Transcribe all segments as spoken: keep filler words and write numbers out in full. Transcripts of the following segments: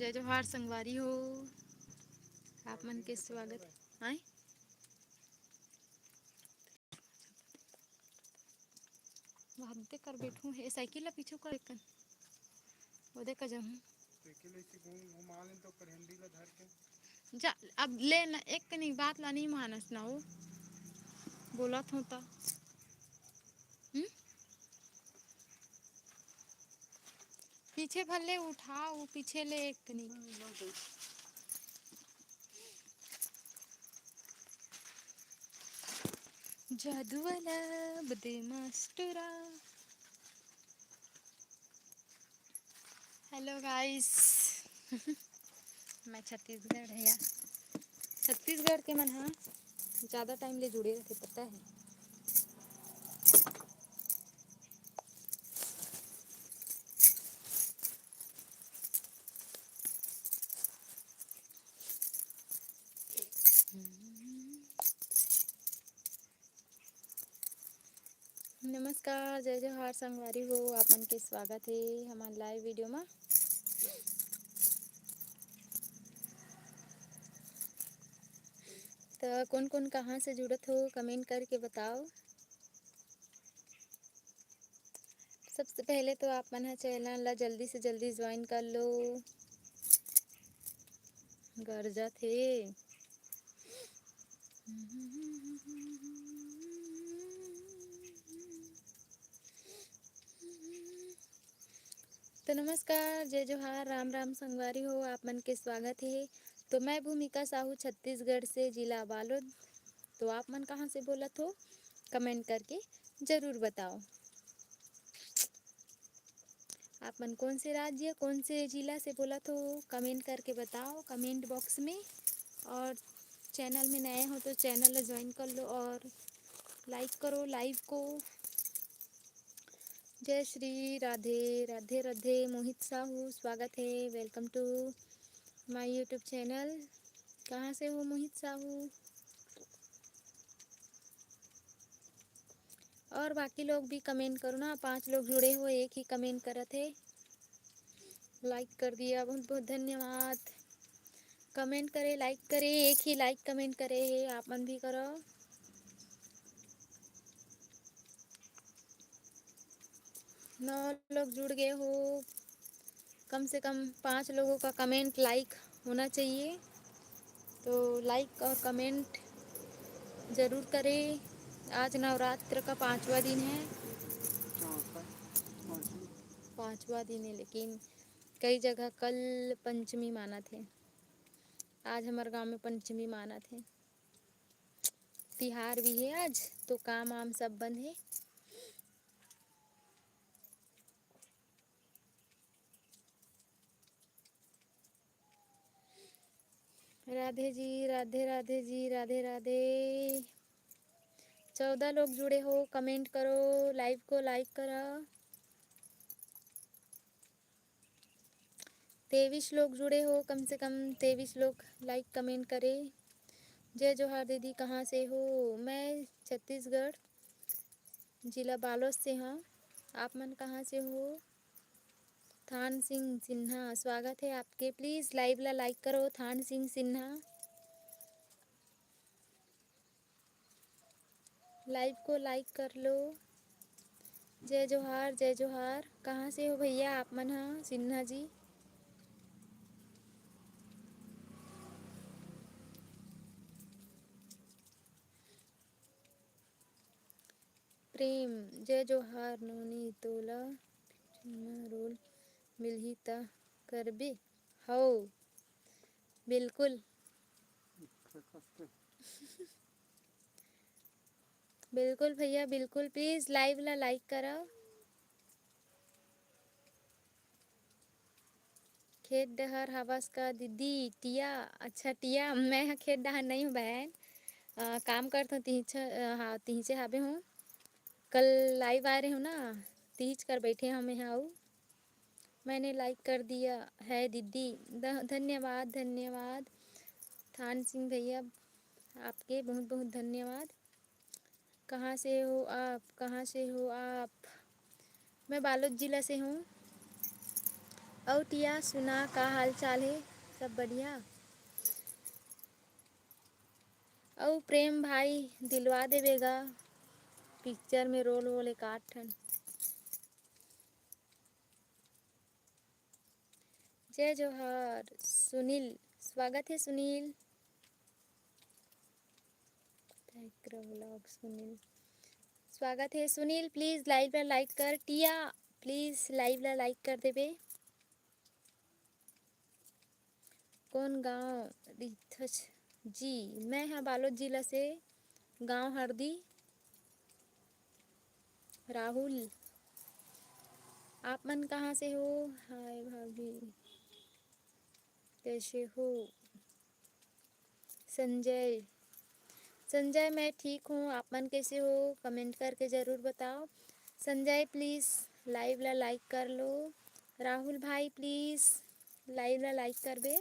जय जोहार संगवारी हो, आप मन के स्वागत हे। आय? वहाँ दे कर बैठूं, ये साइकिल ला पीछू कर कन, वो दे कर जाऊं। साइकिल ऐसे घूम, घुमा लें तो कर हैंडल ला धर के। जा, अब ले ना, एक कनी बात ला नहीं मानस ना वो, बोलत हों त। हम्म? पीछे भले उठा, वो पीछे ले एक कनी। जादू वाला बदे मास्टरा। Hello guys, मैं छत्तीसगढ़ है यार। छत्तीसगढ़ के मन ह ज़्यादा टाइम ले जुड़े रहते, पता है। नमस्कार, जय जोहार संगवारी हो, आप मन के स्वागत हे हमर live video मा। त कोन कोन कहाँ से जुड़त हो, comment करके बताओ। सबसे पहले तो आप मन ह channel ला जल्दी से जल्दी join कर लो। गरजत हे। तो नमस्कार, जय जोहार, राम राम संगवारी हो, आप मन के स्वागत हे। तो मैं भूमिका साहू, छत्तीसगढ़ से, जिला बालोद। तो आप मन कहाँ से बोलत हो, comment करके जरूर बताओ। आप मन कौन से राज्य, कौन से जिला से बोलत हो, comment करके बताओ comment box में। और channel में नए हो तो channel ला join कर लो और like करो live को। जय श्री राधे, राधे राधे। मोहित साहू, स्वागत है, welcome to my YouTube channel। कहाँ से हो मोहित साहू? और बाकी लोग भी comment करो ना, पांच लोग जुड़े हो, एक ही comment करत है, like कर दिया, बहुत बहुत धन्यवाद। Comment करे, like करे, एक ही like comment करे है, आप मन भी करो। नौ लोग जुड़ गए हो, कम से कम पाँच लोगों का comment like होना चाहिए। तो like और comment ज़रूर करें। आज नवरात्र का पाँचवा दिन है, पाँचवा दिन है, लेकिन कई जगह कल पंचमी मानत हे। आज हमर गांव में पंचमी मानत हे, तिहार भी है आज, तो काम वाम सब बंद है। राधे जी, राधे राधे जी, राधे राधे। चौदह लोग जुड़े हो, comment करो, live को like करो। तेईस लोग जुड़े हो, कम से कम तेईस लोग like comment करे। जय जोहार दीदी, कहाँ से हो? मैं छत्तीसगढ़, जिला बालोद से हूँ। आप मन कहाँ से हो? थान सिंह सिन्हा, स्वागत है आपके। Please live ला like करो, थान सिंह सिन्हा। Live को like कर लो। जय जोहार, जय जोहार। कहाँ से हो भैया आप मन ह, सिन्हा जी? प्रेम, जय जोहार नोनी, तोला फिल्म में role मिलही त करबे? हव, बिल्कुल। बिल्कुल भैया, बिल्कुल। Please live ला like करा। खेत डहर हवस का दीदी? टिया, अच्छा टिया, मैं ह खेत डहर नहीं हूँ बहन, अ, काम करत हूँ, तिहिच, अ, हाँ, तिहिचे हाबे हूँ। कल live आए रहे हूँ ना, तिहिच कर बैठे हूँ मैं, हाँ, मैंने like कर दिया है दीदी। ध-, धन्यवाद, धन्यवाद थान सिंह भैया, आपके बहुत बहुत धन्यवाद। कहाँ से हो आप? कहाँ से हो आप? मैं बालोद जिला से हूँ। अउ टिया सुना, का हाल चाल हे? सब बढ़िया? अउ प्रेम भाई, दिलवा देबे गा पिक्चर में रोल वोल एक आध ठन। जय जोहार सुनील, स्वागत हे सुनील। टाइगर व्लॉग सुनील, स्वागत हे सुनील। प्लीज लाइव ला लाइक कर। टिया, प्लीज लाइव ला लाइक कर देबे। कौन गांव रिथस जी? मैं हा बालोद जिला से, गांव हरदी। राहुल, आप मन कहाँ से हो? हाय भाभी, कैसे हो? संजय, संजय, मैं ठीक हूँ, आप मन कैसे हो? कमेंट करके ज़रूर बताओ। संजय, प्लीज लाइव ला लाइक कर लो। राहुल भाई, प्लीज लाइव ला लाइक करबे।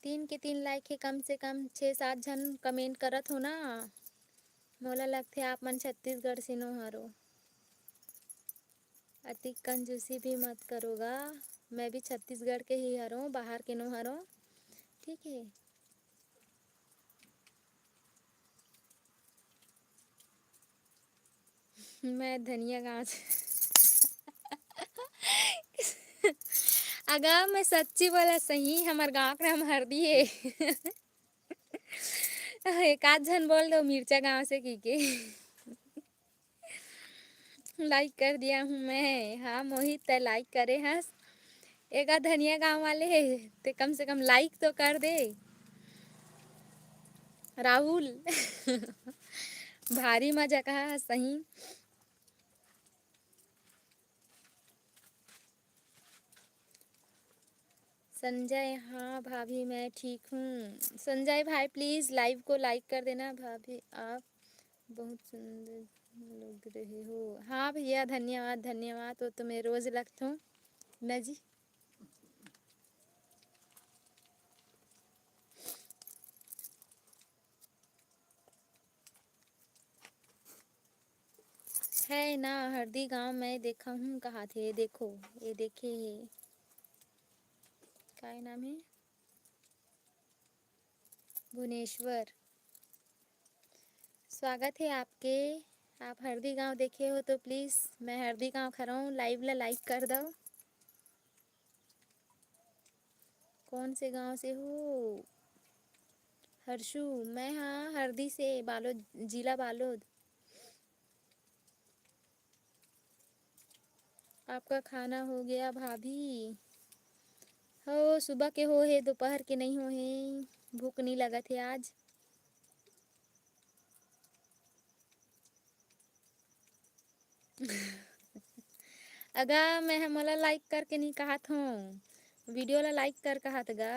तीन के तीन लाइक हे, कम से कम छः सात झन कमेंट करत हो ना। मोला लगथे आप मन छत्तीसगढ़ से नो हरो। अति कंजूसी भी मत करो गा, मैं भी छत्तीसगढ़ के ही हरों, बाहर के नो हरों, ठीक है। मैं धनिया गांव से। अगा, मैं सच्ची बोला सही, हमर गांव के नाम हरदी है। एक आध झन बोल दो मिर्चा गांव से की के। लाइक कर दिया हूँ मैं। हाँ मोहित, तै लाइक करे हस। एगा धनिया गांव वाले हे, ते कम से कम लाइक तो कर दे। राहुल, भारी मजा कहा सही। संजय, हाँ भाभी, मैं ठीक हूँ। संजय भाई, प्लीज लाइव को लाइक कर देना। भाभी, आप बहुत सुंदर लग रहे हो। हाँ भैया, धन्यवाद, धन्यवाद। वो तो मैं रोज लगता हूँ ना जी। है ना, हरदी गांव मैं देखा हूँ, कहा थे, देखो, ये देखे है, काय नाम है, भुवनेश्वर। स्वागत है आपके। आप हरदी गांव देखे हो तो प्लीज मैं हरदी गांव खरौं लाइव ला लाइक कर दो। कौन से गांव से हो हर्षू? मैं हाँ हरदी से, बालोद, जिला बालोद। आपका खाना हो गया भाभी? हो, सुबह के हो हे, दोपहर के नहीं हो हे। भूख नहीं लगत हे आज। अगा, मैं ह मोला लाइक करके नहीं कहत हूँ, वीडियो ला लाइक कर कहत गा।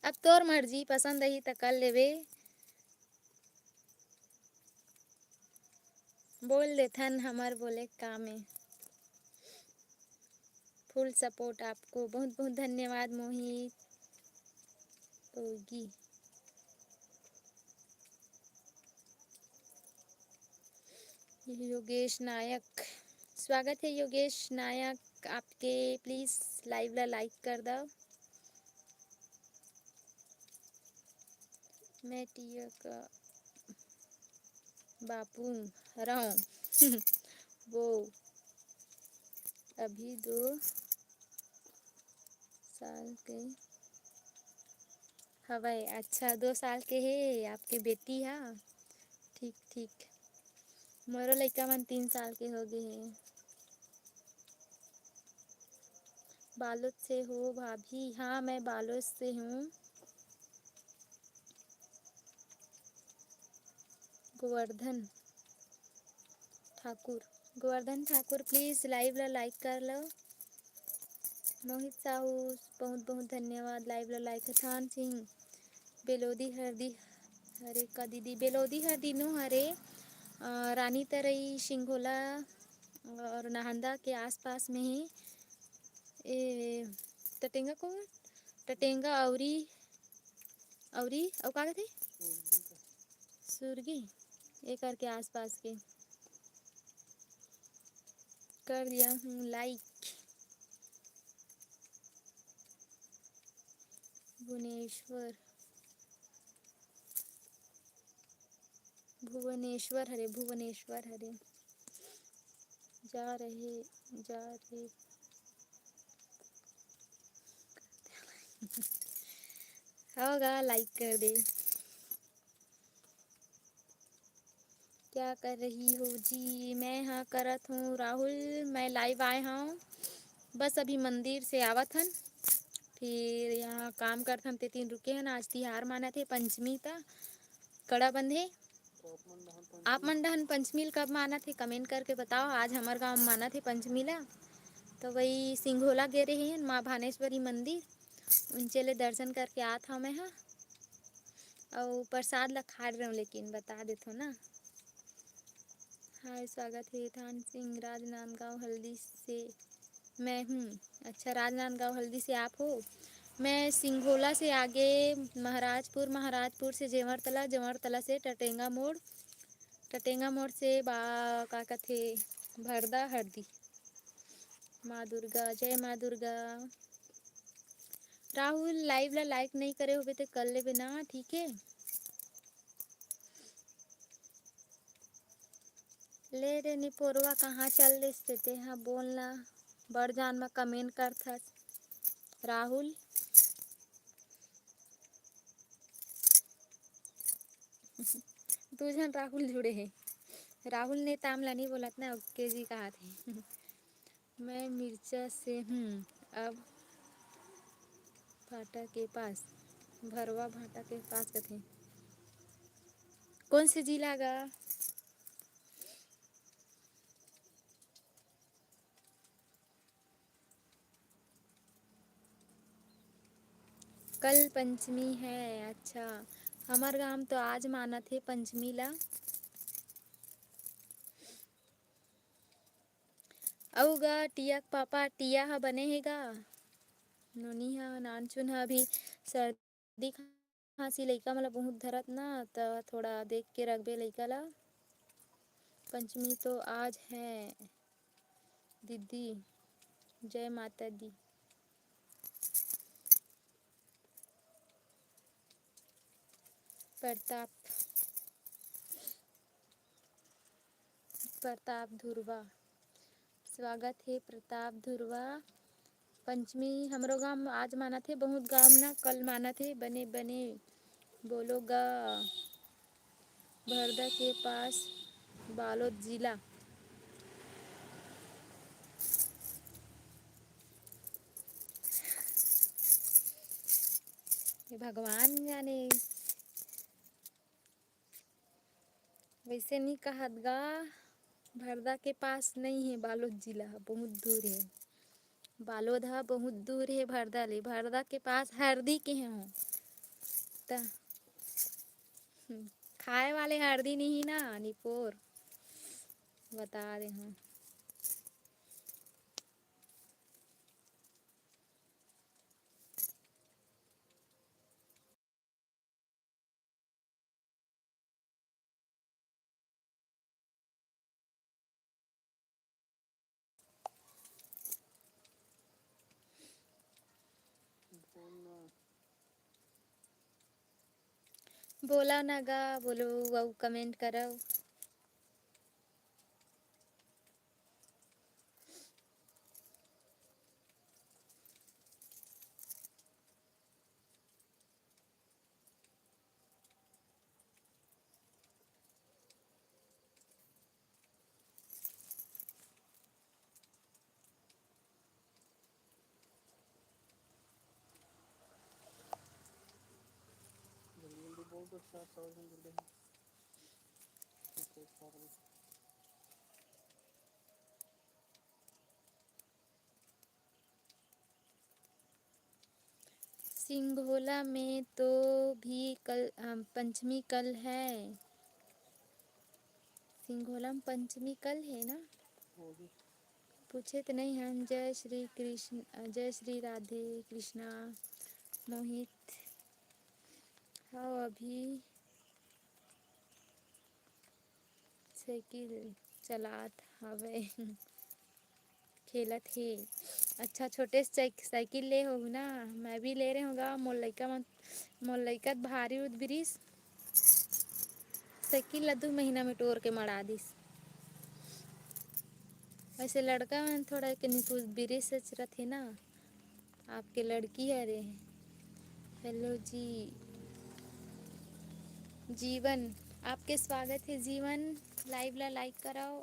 अब तोर मर्जी, पसंद आही त कर लेबे। बोल देथन, हमर बोले काम ए। फुल सपोर्ट आपको। बहुत बहुत धन्यवाद मोहित पोगी। योगेश नायक, स्वागत है योगेश नायक आपके। प्लीज लाइव ला लाइक कर दो। मैं टिया का बापू हरौं। वो अभी दो साल के हवय। अच्छा, दो साल के हे आपके बेटी हा। ठीक ठीक, मोरो लइका मन तीन साल के हो गे हे। बालोद से हो भाभी? हाँ, मैं बालोद से हूँ। गोवर्धन ठाकुर, गोवर्धन ठाकुर, प्लीज लाइव ला लाइक कर लो। मोहित साहू, बहुत बहुत धन्यवाद लाइव ला लाइक। थान सिंह, बेलोदी हरदी, हरे का दीदी, बेलोदी हरदी नो हरे, अ, रानी तरई, सिंघोला और नाहंदा के आसपास में ही। ए, टटेंगा को, टटेंगा औरी, औरी, अउ का कथे? सुरगी, एकर के आसपास के। कर दिया हूँ like। भुवनेश्वर, भुवनेश्वर हरे, भुवनेश्वर हरे। जा रहे, जा रहे। होगा, like कर दे। क्या कर रही हो जी? मैं हा करत हूँ राहुल, मैं live आए हूँ, बस अभी मंदिर से आवत हन, फिर यहाँ काम करथन, ते तीन रुके हन। आज तिहार मानत हे पंचमी, त कड़ा बंधे। आप मन डहन पंचमी ल कब मानत हे, comment करके बताओ। आज हमर गांव मानत हे पंचमी ला, तो वही सिंघोला गे रहे हन माँ भानेश्वरी मंदिर, उनचे ले दर्शन करके आत हूँ मैं हा। अउ प्रसाद ला खा रहे हूँ, लेकिन बता देथो ना। हाय, स्वागत हे थान सिंह, राजनांदगांव हल्दी से मैं हूँ। अच्छा, राजनांदगांव हल्दी से आप हो। मैं सिंघोला से आगे महाराजपुर, महाराजपुर से जेवरतला, जेवरतला से टटेंगा मोड़, टटेंगा मोड़ से बा-, का कथे, भरदा हरदी। माँ दुर्गा, जय माँ दुर्गा। राहुल, live ला like नहीं करे होबे ते कर लेबे ना, ठीक है? ले रे निपोरवा, कहाँ चल देस ते, तेहा बोल ना, बड़ जान म comment करथस राहुल। दू झन राहुल जुड़े हे। राहुल ने ताम ला नहीं बोलत ना, ओके जी कहा थे। मैं मिर्चा से हूँ। अब भाटा के पास, भरवा भाटा के पास कथे। कौन से जिला गा? कल पंचमी है। अच्छा, हमर गांव तो आज मानत हे पंचमी ला। अउ गा टिया के पापा, टिया ह बने हे गा? नोनी ह, नानचुन ह अभी सर्दी खांसी लइका मन ल बहुत धरत ना, त थोड़ा देख के रखबे लइका ल। पंचमी तो आज है दीदी, जय माता दी। प्रताप, प्रताप धुरवा, स्वागत हे प्रताप धुरवा। पंचमी हमरो गांव आज मानत हे, बहुत गांव ना कल मानत हे। बने बने बोलो गा। भरदा के पास, बालोद जिला। ये भगवान जाने। वैसे नहीं कहत गा, भरदा के पास नहीं है, बालोद जिला ह, बहुत दूर है। बालोद ह बहुत दूर है भरदा ले, भरदा के पास हरदी के है। त हम्म, खाए वाले हरदी नहीं ना, निपोर बता दे हूँ। बोला ना गा, बोलो, अउ comment करव। सिंघोला में तो भी कल, अ, पंचमी कल है। सिंघोला में पंचमी कल है ना? पूछे तो नहीं हम। जय श्री कृष्ण, अ, जय श्री राधे कृष्णा मोहित। हाँ, अभी साइकिल चलात हवे। खेलत हे। अच्छा, छोटे से साइक-, साइकिल ले होहू ना, मैं भी ले रहे हों गा। मोर लइका मन, मोर लइका त भारी उदबिरिस, साइकिल ला दू महीना में टोर के मड़ा दिस। वैसे लड़का मन थोड़ा कनी उदबिरिस रथे ना, आपके लड़की हरे। हेलो जी जीवन, आपके स्वागत है जीवन, लाइव ला लाइक कराओ।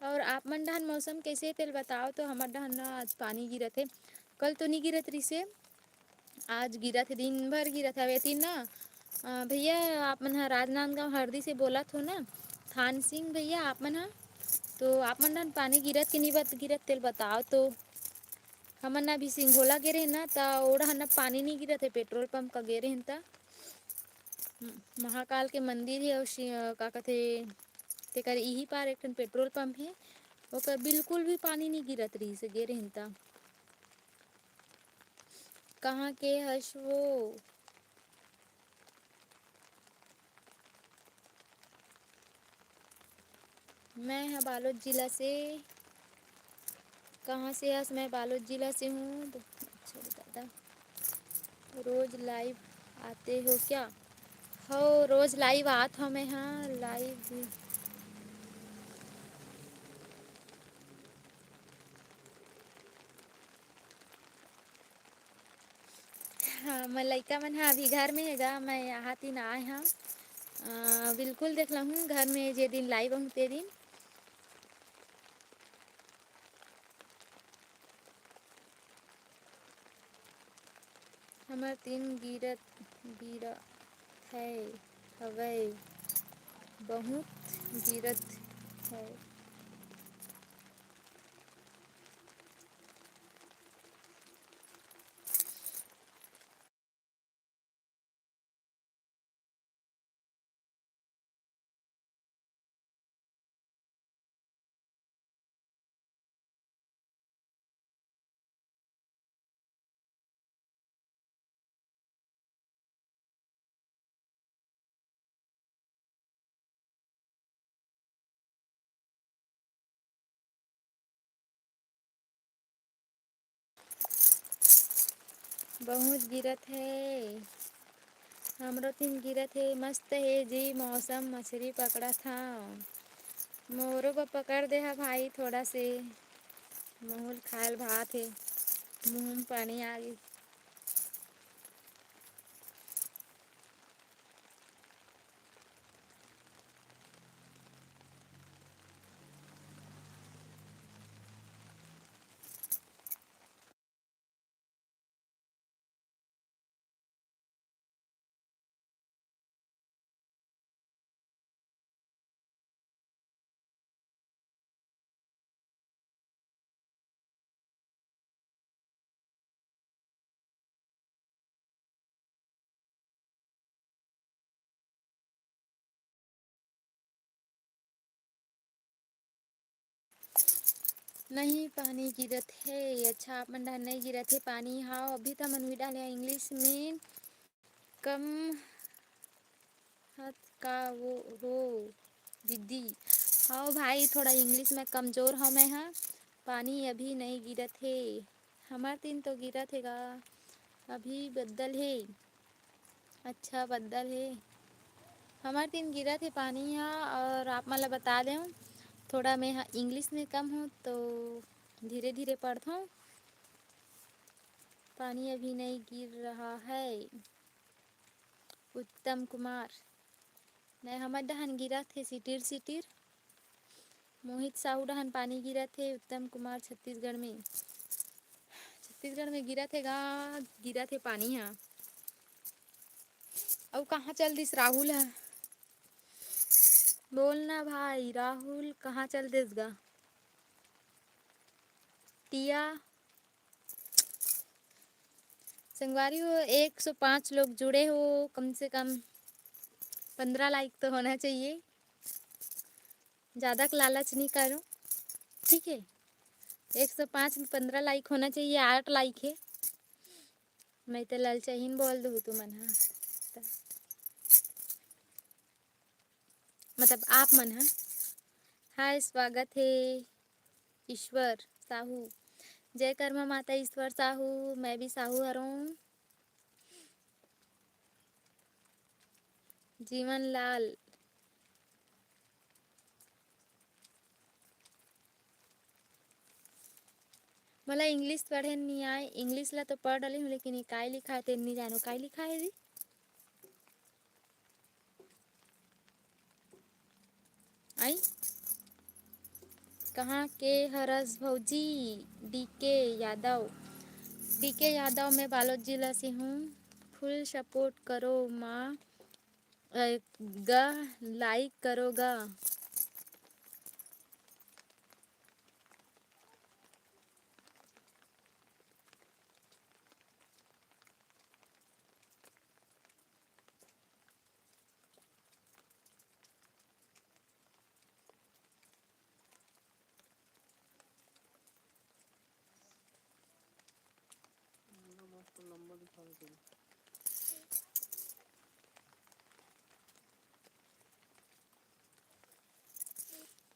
और आप मन डहन मौसम कैसे तेल बताओ, तो हमर डहन ना आज पानी गिरत हे, कल तो नहीं गिरत रिसे, आज गिरत हे, दिन भर गिरत हवे। तीन ना, अ, भैया, आप मन ह राजनांदगांव हरदी से बोलत हो ना, थान सिंह भैया, आप मन ह, तो आप मन डहन पानी गिरत के निबत गिरत तेल बताओ तो। हमन अभी सिंघोला गे रहेन ना, त ओ डहन ना पानी नहीं गिरत हे, पेट्रोल पंप का गे रहेन त। महाकाल के मंदिर हे, अउ शि-, अ, का कथे, तेकर इही पार एक ठन पेट्रोल पंप हे, ओकर बिल्कुल भी पानी नहीं गिरत रहिस, गे रहेन त। कहाँ के हस वो? मैं ह बालोद जिला से। कहाँ से हस? मैं बालोद जिला से हूँ। अच्छा दादा, रोज लाइव आते हो क्या? हो, रोज लाइव आत हो मैं, हाँ, लाइव भी। हाँ, मैं लइका मन ह अभी घर में हे गा, मैं यहाँ तीन आए हूँ। अ, बिल्कुल देख लहूँ घर में, जे दिन लाइव आहूँ ते दिन। हमर तीन गिरत, गिरत है, हवय, बहुत गिरत है। बहुत गिरत हे, हमरो तीन गिरत हे। मस्त हे जी मौसम, मछरी पकड़त हव। मोरो को पकड़ दे हा भाई, थोड़ा से महूल खायल भात हे, मुँह में पानी आ गे। नहीं, पानी गिरत हे। अच्छा, आप मन डहर नहीं गिरत हे पानी। हाँ, अभी तो मन भी डाले इंग्लिश में कम हत का वो हो दीदी। हाँ भाई, थोड़ा इंग्लिश में कमजोर हूँ मैं, हाँ। पानी अभी नहीं गिरत हे, हमर तीन तो गिरत हे गा, अभी बदल हे। अच्छा, बदल हे। हमर तीन गिरत हे पानी ह। और आप मन ल बता दें, थोड़ा मैं ह इंग्लिश में कम हूँ, तो धीरे धीरे पढ़थों। पानी अभी नहीं गिर रहा है। उत्तम कुमार, नहीं, हमर डहन गिरत हे सिटिर सिटिर। मोहित साहू डहन पानी गिरत हे। उत्तम कुमार, छत्तीसगढ़ में, छत्तीसगढ़ में गिरत हे गा, गिरत हे पानी ह। अउ कहाँ चल दिस राहुल ह? बोलना भाई, राहुल कहाँ चल दिस गा? टिया संगवारी हो, एक सौ पाँच लोग जुड़े हो, कम से कम पन्द्रह लाइक तो होना चाहिए। ज़्यादा के लालच नहीं करो, ठीक है? एक सौ पाँच में पंद्रह like होना चाहिए, आठ like है। मैं तो ललचहीन बोल दूँ तुमन हा। त मतलब आप मन हा। हाय, स्वागत है ईश्वर साहू। जय कर्मा माता ईश्वर साहू, मैं भी साहू हरों। जीवन लाल। मोला English पढ़े नी आय, English ला तो पढ़ डले हूँ, लेकिन ये काय लिखा है, तेन नी जानो काय लिखा है जी। आई, कहाँ के हरस भौजी? डीके यादव। डीके यादव, मैं बालोद जिला से हूँ। Full support करो माँ, अ, गा, like करो गा।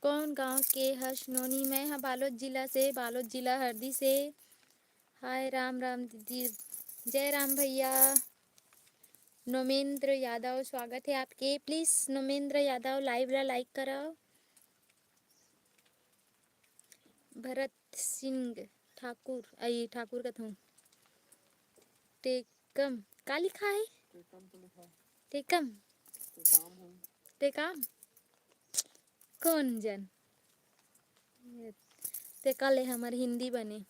कौन गांव के हस नोनी? मैं ह बालोद जिला से, बालोद जिला हरदी से। हाय राम राम दीदी, जय राम भैया। नोमेंद्र यादव, स्वागत है आपके। Please नोमेंद्र यादव live ला like करव। भरत सिंह ठाकुर, आई ठाकुर कथूँ, टेकम का लिखा है? टेकम तो लिखा है। टेकम? टेकाम है। टेकाम? कौन जन? तेका ले हमर हिंदी बने।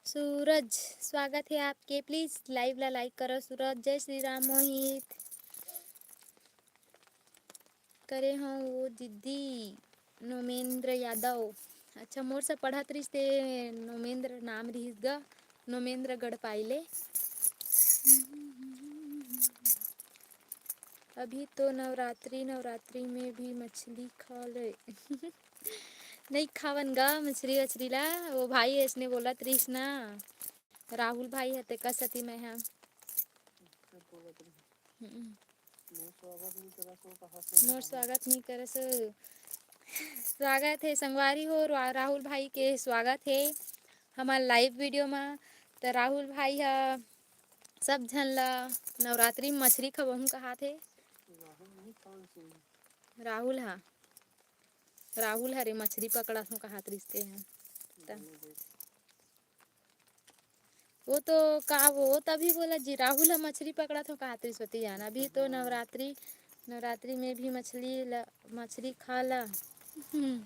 सूरज, स्वागत है आपके। Please live ला like करो सूरज। जय श्री राम मोहित। करे हूँ वो दीदी नोमेंद्र यादव। अच्छा, मोर से पढ़त रिहिस ते नोमेंद्र नाम रिहिस गा, नोमेंद्र गढ़पाइले। अभी तो नवरात्रि, नवरात्रि में भी मछली खा ले। नहीं खावन गा मछली वछली ला, वो भाई ऐसने बोलत रिहिस ना, राहुल भाई ह, तेकर सेती मैं ह। हम्म। मोर स्वागत नहीं करस। स्वागत है संगवारी हो, रा-, राहुल भाई के स्वागत है हमार live video मा। त राहुल भाई ह सब झन ला नवरात्रि में मछरी खवाहूँ कहात हे। राहुल हा, राहुल हरे मछरी पकड़त हूँ कहात रिहिस ते ह। त वो तो का, वो तभी बोला जी, राहुल ह मछरी पकड़त हूँ कहात रिहिस होती जान। अभी तो नवरात्रि, नवरात्रि में भी मछली ल-, मछरी खा ला। हम्म।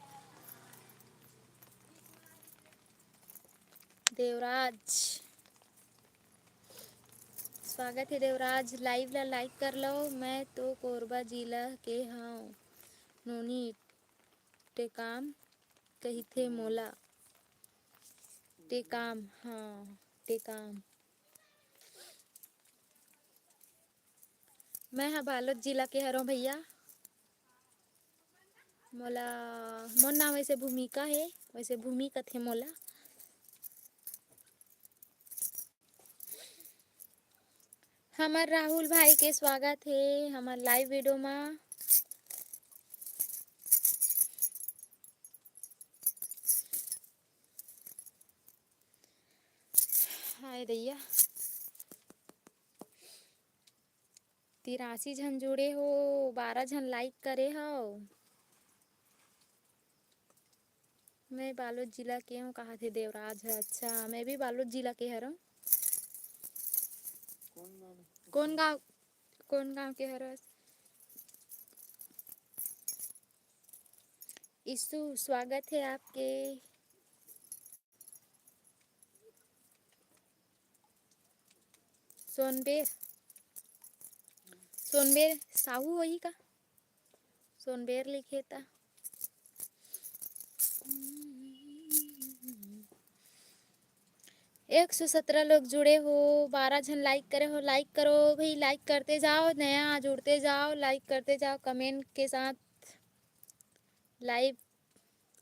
देवराज, स्वागत है देवराज। Live ला like कर लो। मैं तो कोरबा जिला के हूँ। नोनी टेकाम कहिथे मोला। टेकाम, हाँ, टेकाम। मैं ह बालोद जिला के हरों भैया। मोला, मोर नाम वैसे भूमिका हे, वैसे भूमि कथे मोला। हमर राहुल भाई के स्वागत हे हमर live video मा। हाय दैया, तिरासी झन जुड़े हो, बारह झन like करे हो। मैं बालोद जिला के हूँ कहाथे देवराज ह। अच्छा, मैं भी बालोद जिला के हरों। कौन गाँव, कौन गाँव के हरस? ईशु, स्वागत है आपके। सोनबेर, सोनबेर साहू होही का? सोनबेर लिखे ता। एक सौ सत्रह लोग जुड़े हो, बारह झन like करे हो। Like करो भाई, like करते जाओ, नया जुड़ते जाओ, like करते जाओ, comment के साथ live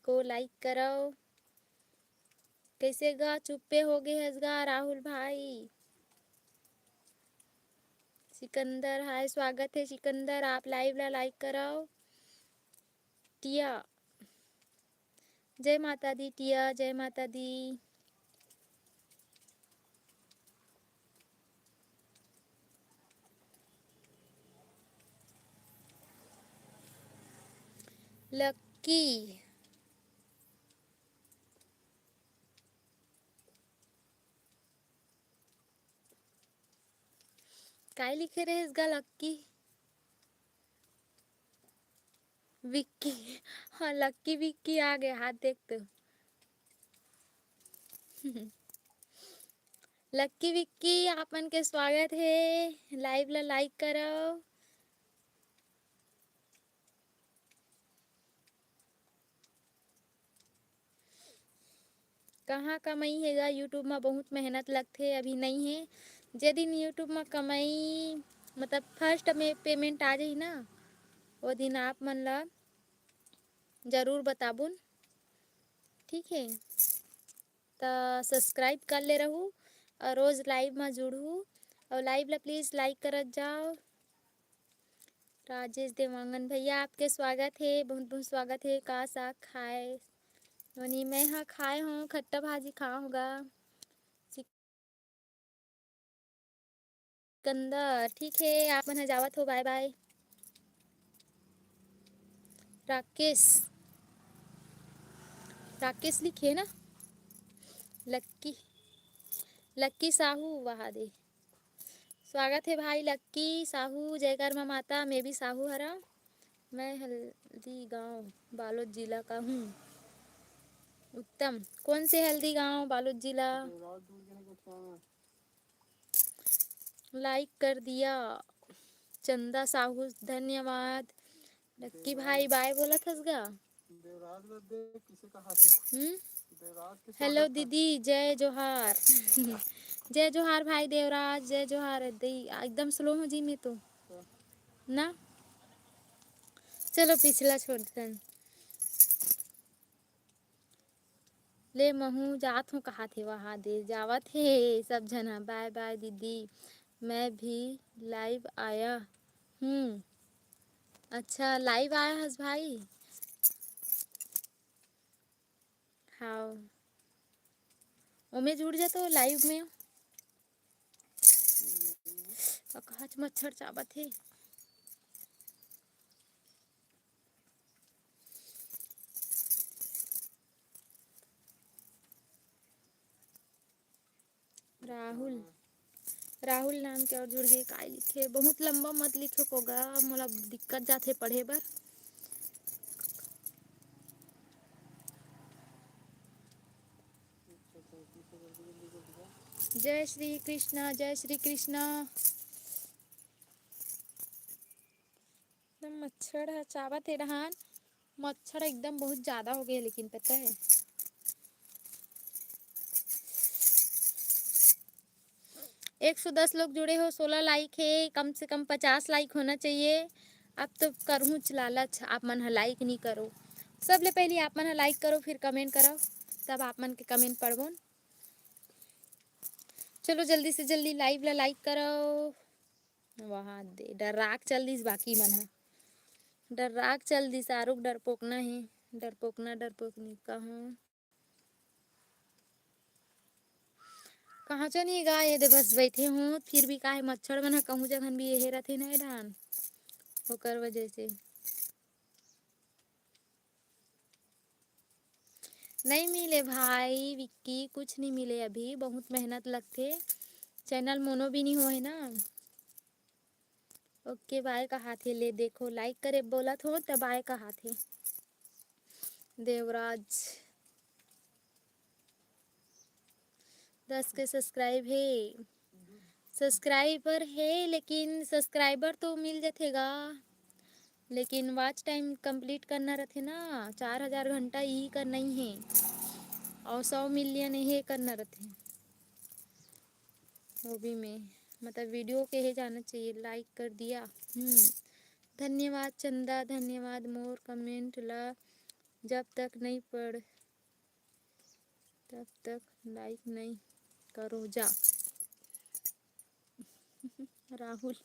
को like करो। कैसे गा चुप्पे हो गए हस गा राहुल भाई? सिकंदर, हाय, स्वागत है सिकंदर, आप live ला like करो। टिया, जय माता दी टिया, जय माता दी। लक्की, काय लिखे रहेस गा लक्की? विक्की, हाँ, लक्की विक्की आ गए, हाथ देख तो। लक्की विक्की, आप मन के स्वागत है, live ला like करो। कहाँ कमाई हे गा? YouTube म बहुत मेहनत लगथे, अभी नई हे। जे दिन YouTube म कमाई, मतलब first में payment आ जाही ना, वो दिन आप मन ला जरूर बताबुन, ठीक है? त subscribe कर ले रहू और रोज live म जुड़हू और live ला please like करत जाओ। राजेश देवांगन भैया, आपके स्वागत है, बहुत बहुत स्वागत है। का साग खाए? नोनी, मैं हा खाए हूँ, खट्टा भाजी खाऊंगा। सिकंदर, ठीक है, आप मन ह जावत हो, bye bye। राकेश, राकेश लिखे ना, लक्की, लक्की साहू, वहा दे। स्वागत है भाई लक्की साहू, जय कर्मा माता, मैं भी साहू हरा, मैं हल्दी गांव, बालोद जिला का हूँ। उत्तम, कौन से हल्दी गांव, बालोद जिला? Like कर दिया चंदा साहू, धन्यवाद। लक्की भाई bye बोलत हस गा? देवराज ला देख, किसे कहा थे? हम्म? देवराज के hello स्वागत है। दीदी, जय जोहार। जय जोहार भाई देवराज, जय जोहार। दई, एकदम slow हो जी मैं तो। हाँ। ना? चलो पिछला छोड़ देन। ले महू जात हूँ कहा थे, वहा दे जावत हे सब झन ह। Bye bye दीदी, मैं भी live आया हूँ। अच्छा, live आया हस भाई? हाव, ओमे जुड़ जा तो live में। अकहच मच्छर चाबत हे। राहुल, राहुल नाम के और जुड़ गए, काय लिखे? बहुत लंबा मत लिखो कोगा, मोला दिक्कत जाथे पढ़े बर। जय श्री कृष्णा, जय श्री कृष्णा। एकदम मच्छर ह चाबत हे डहान, मच्छर एकदम बहुत ज्यादा हो गए, लेकिन पता है एक सौ दस लोग जुड़े हो, सोलह like है, कम से कम पचास like होना चाहिए। अब तो करहूँ लालच, आप मन ह like नहीं करो। सबले पहले आप मन ह like करो, फिर comment करो, तब आप मन के comment पढ़बोन। चलो जल्दी से जल्दी live ला like करो। वहाँ दे डर्राक चल दिस, बाकी मन ह डर्राक चल दिस। आरुग डरपोकना हे, डरपोकना डरपोकनी कहाँ कहाँ चो नहीं गा, ये दे बस बैठे हूँ, फिर भी काहे मच्छर मन ह कहूँ जगहन भी यहे रथे ना ए डान, ओकर वजह से। नहीं मिले भाई विक्की, कुछ नहीं मिले अभी, बहुत मेहनत लगथे, channel मोनो भी नहीं होए ना। OK bye कहाथे, ले देखो like करे बोलत हो त bye कहाथे। देवराज दस के subscribe हे, subscriber हे, लेकिन subscriber तो मिल जथे गा, लेकिन watch time complete करना रथे ना, चार हजार घंटा यही कर नहीं है, और सौ million ये करना रथे। वो भी में, मतलब, वीडियो के हे जाना चाहिए, लाइक कर दिया। हम्म, धन्यवाद चंदा, धन्यवाद। मोर कमेंट ला जब तक नहीं पढ़, तब तक लाइक नहीं करो जा। राहुल।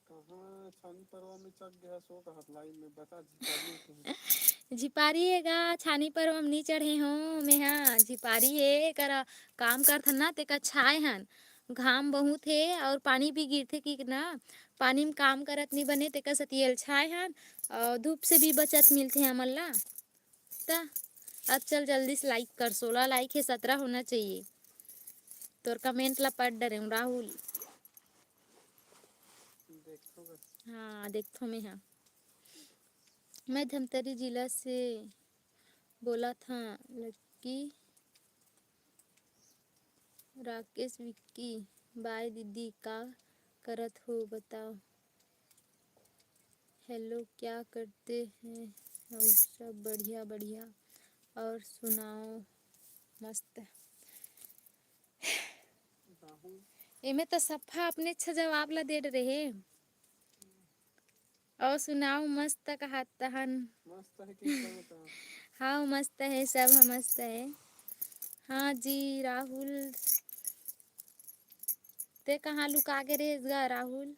कहाँ छानी परवा में चढ़ गया, सो कहत लाइन में बता, झिपारी है कहीं। झिपारी हे गा, छानी परवा में नहीं चढ़े हो। मैं हाँ झिपारी हे, करा काम करथन ना, तेका छाए हन। घाम बहुत हे और पानी भी गिरथे कि ना, पानी में काम करत नहीं बने, तेका सतियल छाए हन। और धूप से भी बचत मिलथे हमन ला। त अब चल जल्दी से लाइक कर, सोलह लाइक है, सत्रह होना चाहिए। तोर कमेंट ला पढ़ डरे हूँ राहुल। देखो बस। हाँ, देखथो मैं हाँ। मैं धमतरी जिला से बोला था लड़की। राकेश विक्की, बाय दीदी, का करत हो बताओ। हेलो, क्या करते हैं? और सब बढ़िया बढ़िया। और सुनाओ? मस्त। एमे तो सफा अपने अच्छा जवाब ला दे रहे। और सुनाओ, मस्त कहात तहन? मस्त है कि एकदम तो। हाँ, मस्त है, सब ह मस्त है। हाँ जी राहुल, ते कहाँ लुका के रहे गा राहुल?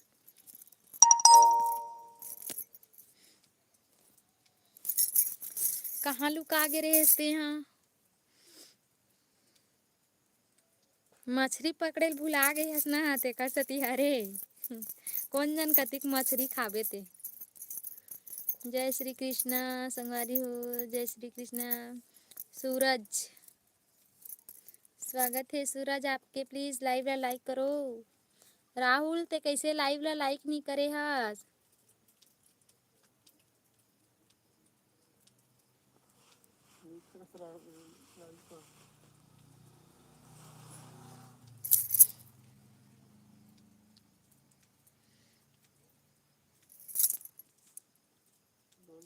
कहाँ लुका के रहे ते हाँ? मछरी पकड़े ल भुला गई हस ना, तेकर सेती हरे। कोन जन कतिक मछरी खाबे ते। जय श्री कृष्णा संगवारी हो, जय श्री कृष्णा। सूरज, स्वागत है सूरज आपके, please live ला like करो। राहुल, ते कैसे live ला like नहीं करे हस?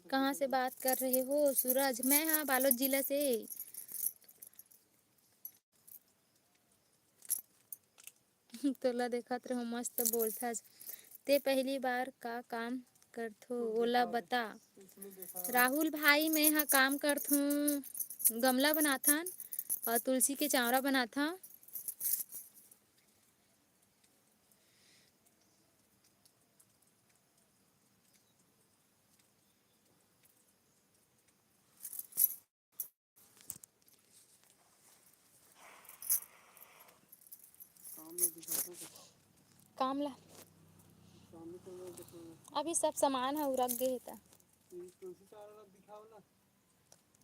कहाँ से बात कर रहे हो सूरज? मैं हाँ बालोद जिला से। तोला देखत रहो, मस्त बोलथस। ते पहली बार का काम करथो, ओला बता। राहुल भाई, मैं हा काम करथूं, गमला बनाथन और तुलसी के चावरा बनाथन। काम ला दिखाओ तो। काम ला। सामने तो मैं देखो। अभी सब सामान ह उरक गे हे त। ये तुलसी चावरा ला दिखाओ ना।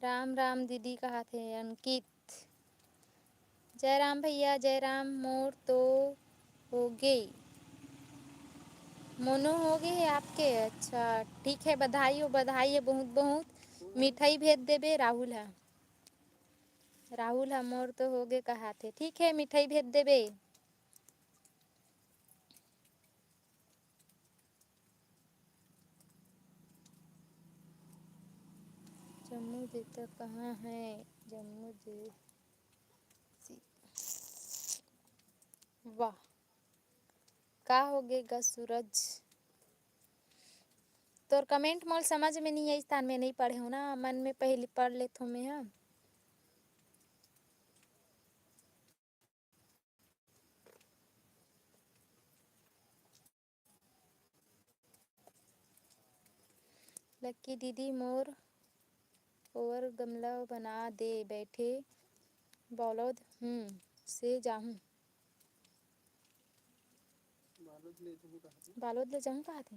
राम राम दीदी कहाथे अंकित। जय राम भैया, जय राम। मोर तो होगे। मोनो होगे हे आपके? अच्छा, ठीक है, बधाई हो, बधाई है बहुत बहुत। मिठाई भेज देबे राहुल हा। राहुल हा मोर तो होगे कहाथे। ठीक है, मिठाई भेज देबे। जम्मू देता कहाँ है? जम्मू दे-, वाह, का होगे गा सूरज? तोर comment मोल समझ में नहीं आइस, तान में नहीं पढ़े हो ना, मन में पहली पढ़ लेथो मैं, हाँ। लक्की दीदी मोर ओवर गमला बना दे, बैठे बालोद हूँ से जाहूँ। बालोद ले जाहूँ कहा थे। बालोद ले जाहूँ कहा थे।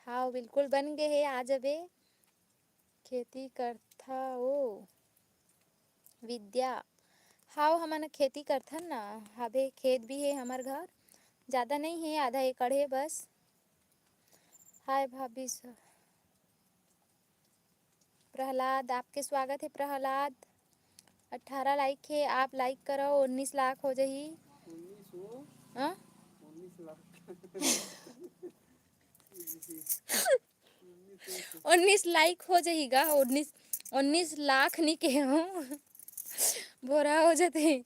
हाँ, बिल्कुल बन गे हे, आ जबे। खेती करथा ओ विद्या? हाव, हमन खेती करथन ना, हाबे खेत भी हे हमर घर, ज़्यादा नहीं हे, आधा एकड़ हे बस। हाय भाभी स-, प्रहलाद, आपके स्वागत हे प्रहलाद। अठारह like हे, आप like करो, उन्नीस लाख हो जाही। उन्नीस हो? हाँ? उन्नीस लाख। उन्नीस लाख हो जाही गा, उन्नीस, उन्नीस लाख नहीं कहे हो। भोरा हो जाते।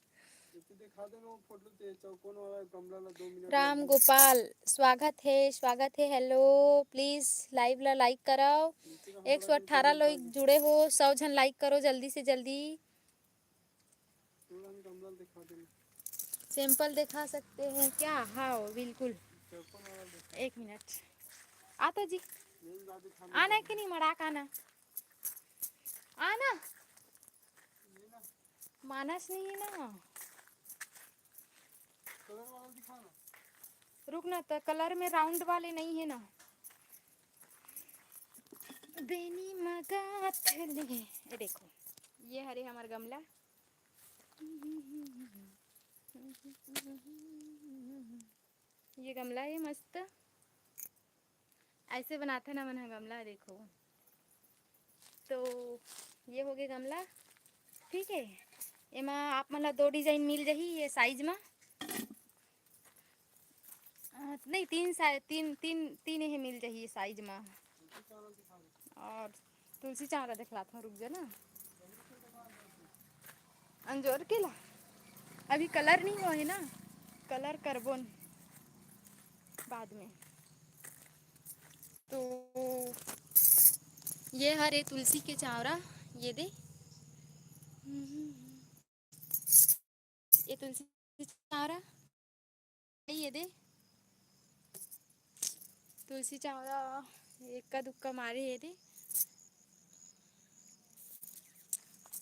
राम गोपाल, स्वागत है, स्वागत है। हेलो, प्लीज लाइव ला लाइक कराओ। एक सौ अट्ठारह लोग जुड़े हो, सौ झन लाइक करो जल्दी से जल्दी। सैंपल दिखा सकते हैं क्या? हाँ, बिल्कुल। एक मिनट, आता जी, आना कि नहीं मड़ाक आना? आना। मानस नहीं है ना। रुक ना, तो कलर में राउंड वाले नहीं है ना। बेनी मगाथले। ये देखो, ये हरे हमार गमला। ये गमला है मस्त। ऐसे बनाथे ना मन ह गमला, देखो। तो ये हो गए गमला, ठीक है। एमा आप मन ला दो डिजाइन मिल जाही ये साइज मा। अ, नहीं, तीन साइ-, तीन, तीन, तीन ये मिल जाही ये साइज मा। और तुलसी चावरा दिखलात हूँ, रुक जा ना। अंजोर के ला अभी कलर नहीं हुआ है ना, कलर करबोन बाद में। तो ये हरे तुलसी के चावरा, ये दे, ये तुलसी चावरा, ये दे, तुलसी चावरा, एक्का दुक्का मारे, ये दे।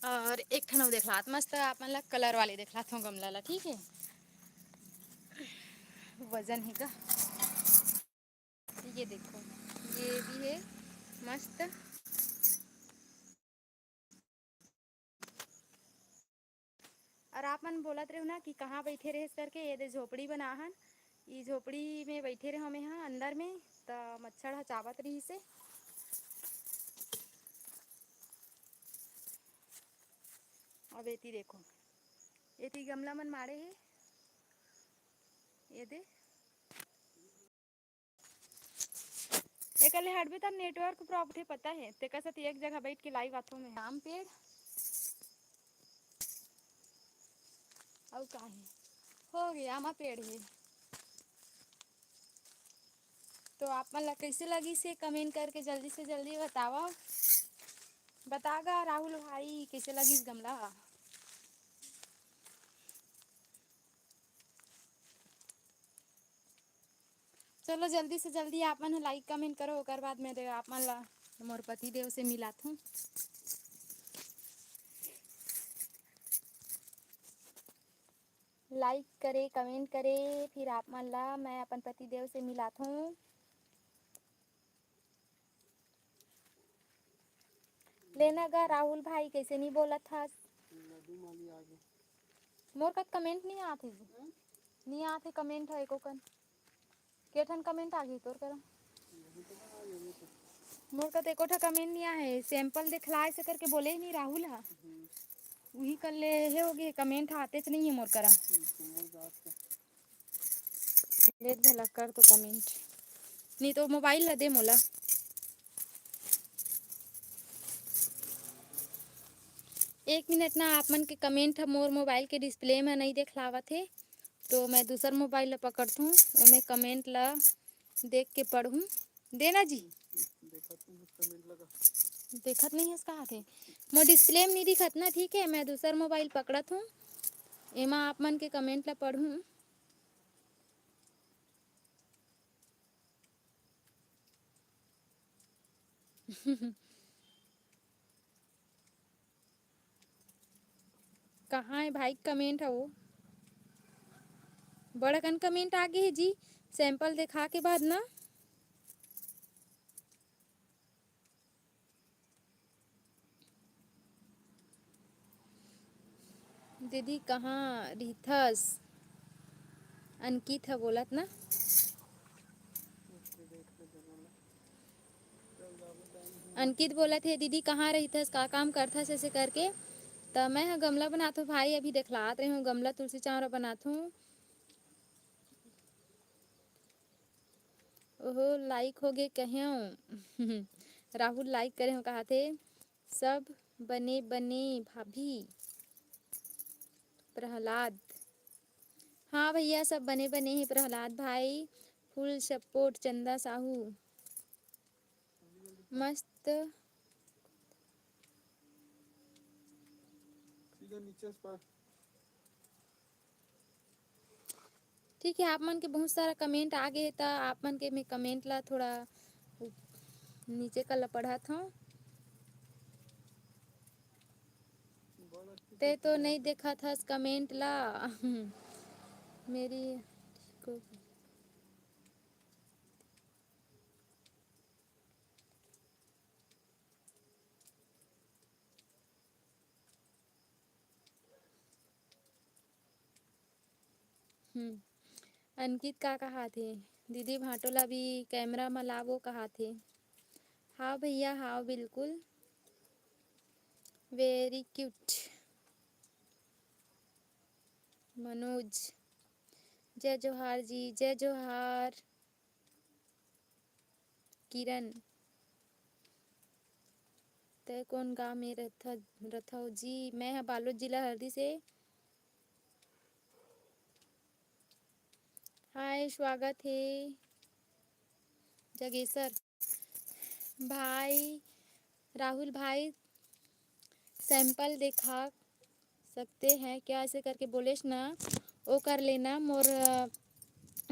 और एक ठन अउ देखलात, मस्त आप मन ला कलर वाले देखलात हूँ गमला ला, ठीक है। वजन है का? ये देखो, ये भी है मस्त। और आप मन बोलत रहे हो ना कि कहाँ बैठे रहे करके, ये दे झोपड़ी बना हन, ई झोपड़ी में बैठे रहे हमें यहाँ अंदर में, त मच्छर ह चावत रही से। अब एती देखो, एती गमला मन माड़े हे, ये दे। एकले हटबे त नेटवर्क प्रॉब्लम हे, पता है, तेकर सेती एक जगह बैठ के लाइव आथो मैं। आम पेड़ अउ का हे? हो गया, आमा पेड़ हे। तो आप मन ला कैसे लगिस हे, कमेंट करके जल्दी से जल्दी बतावा। बता गा राहुल भाई, कैसे लगिस गमला? चलो जल्दी से जल्दी आप मन लाइक कमेंट करो, ओकर बाद मैं दे-, आप मन ला मोर पति देव से मिलात हूँ। लाइक करे, कमेंट करे, फिर आप मन ला मैं अपन पति देव से मिलात हूँ। लेना गा राहुल भाई, कैसे नहीं बोलत हस? नदी माली आगे। मोर कत कमेंट नहीं आत हे जी। हम्म? नहीं आत हे कमेंट ह एको कन। के ठन कमेंट आ गई तोर करा? मोर कत एको ठा कमेंट नहीं आए हे। सैंपल दिखलाए से करके बोले ही नहीं राहुल हा। हम्म। उही कर ले हे हो गए, कमेंट आते च नहीं है मोर करा। हम्म, तो मोर जात के। लेट भला कर तो कमेंट, नहीं तो मोबाइल ला दे मोला। एक मिनट ना, आप मन के कमेंट ह मोर मोबाइल के डिस्प्ले में नहीं दिखलावत हे, तो मैं दूसर मोबाइल ला पकड़थूँ, ओमे कमेंट ला देख के पढ़ूँ। देना जी। देखत नहीं हस कहाँ थे? मोर डिस्प्ले में नहीं दिखत ना, ठीक है, मैं दूसर मोबाइल पकड़त हूँ, एमा आप मन के कमेंट ला पढ़ूँ। कहाँ है भाई कमेंट ह वो? बड़कन कमेंट आ गे हे जी, सैंपल देखा के बाद ना। दीदी कहाँ रिथस? अनकित ह बोलत ना। अनकित बोलत हे, "दीदी कहाँ रहिथस, का काम करथस?" ऐसे करके। त मैं ह गमला बनात हूँ भाई, अभी देखलात रहे हूँ गमला, तुलसी चावरा बनात हूँ। ओहो, लाइक हो गे कहेंव। राहुल लाइक करे हो कहा थे, "सब बने बने भाभी।" प्रहलाद। हाँ भैया, सब बने बने हे प्रहलाद भाई। Full support चंदा साहू। मस्त। सीधा नीचे से पढ़। ठीक है, आप मन के बहुत सारा comment आ गे, त आप मन के मैं comment ला थोड़ा नीचे कर ला पढ़त हूँ। ते तो नहीं देखत हस comment ला। मेरी को हम्म। अंकित का कहाथे? दीदी भाटो ला भी camera म लावो कहाथे। हाँ भैया, हाँ बिल्कुल। Very cute। मनोज, जय जोहार जी, जय जोहार। किरण, तै कोन गांव में रथ-, रथव जी? मैं ह बालोद जिला हरदी से। हाय, स्वागत हे जगेसर। भाई, राहुल भाई, sample देखा सकते हैं क्या, ऐसे करके बोलेस ना, ओ कर लेना। मोर, अ,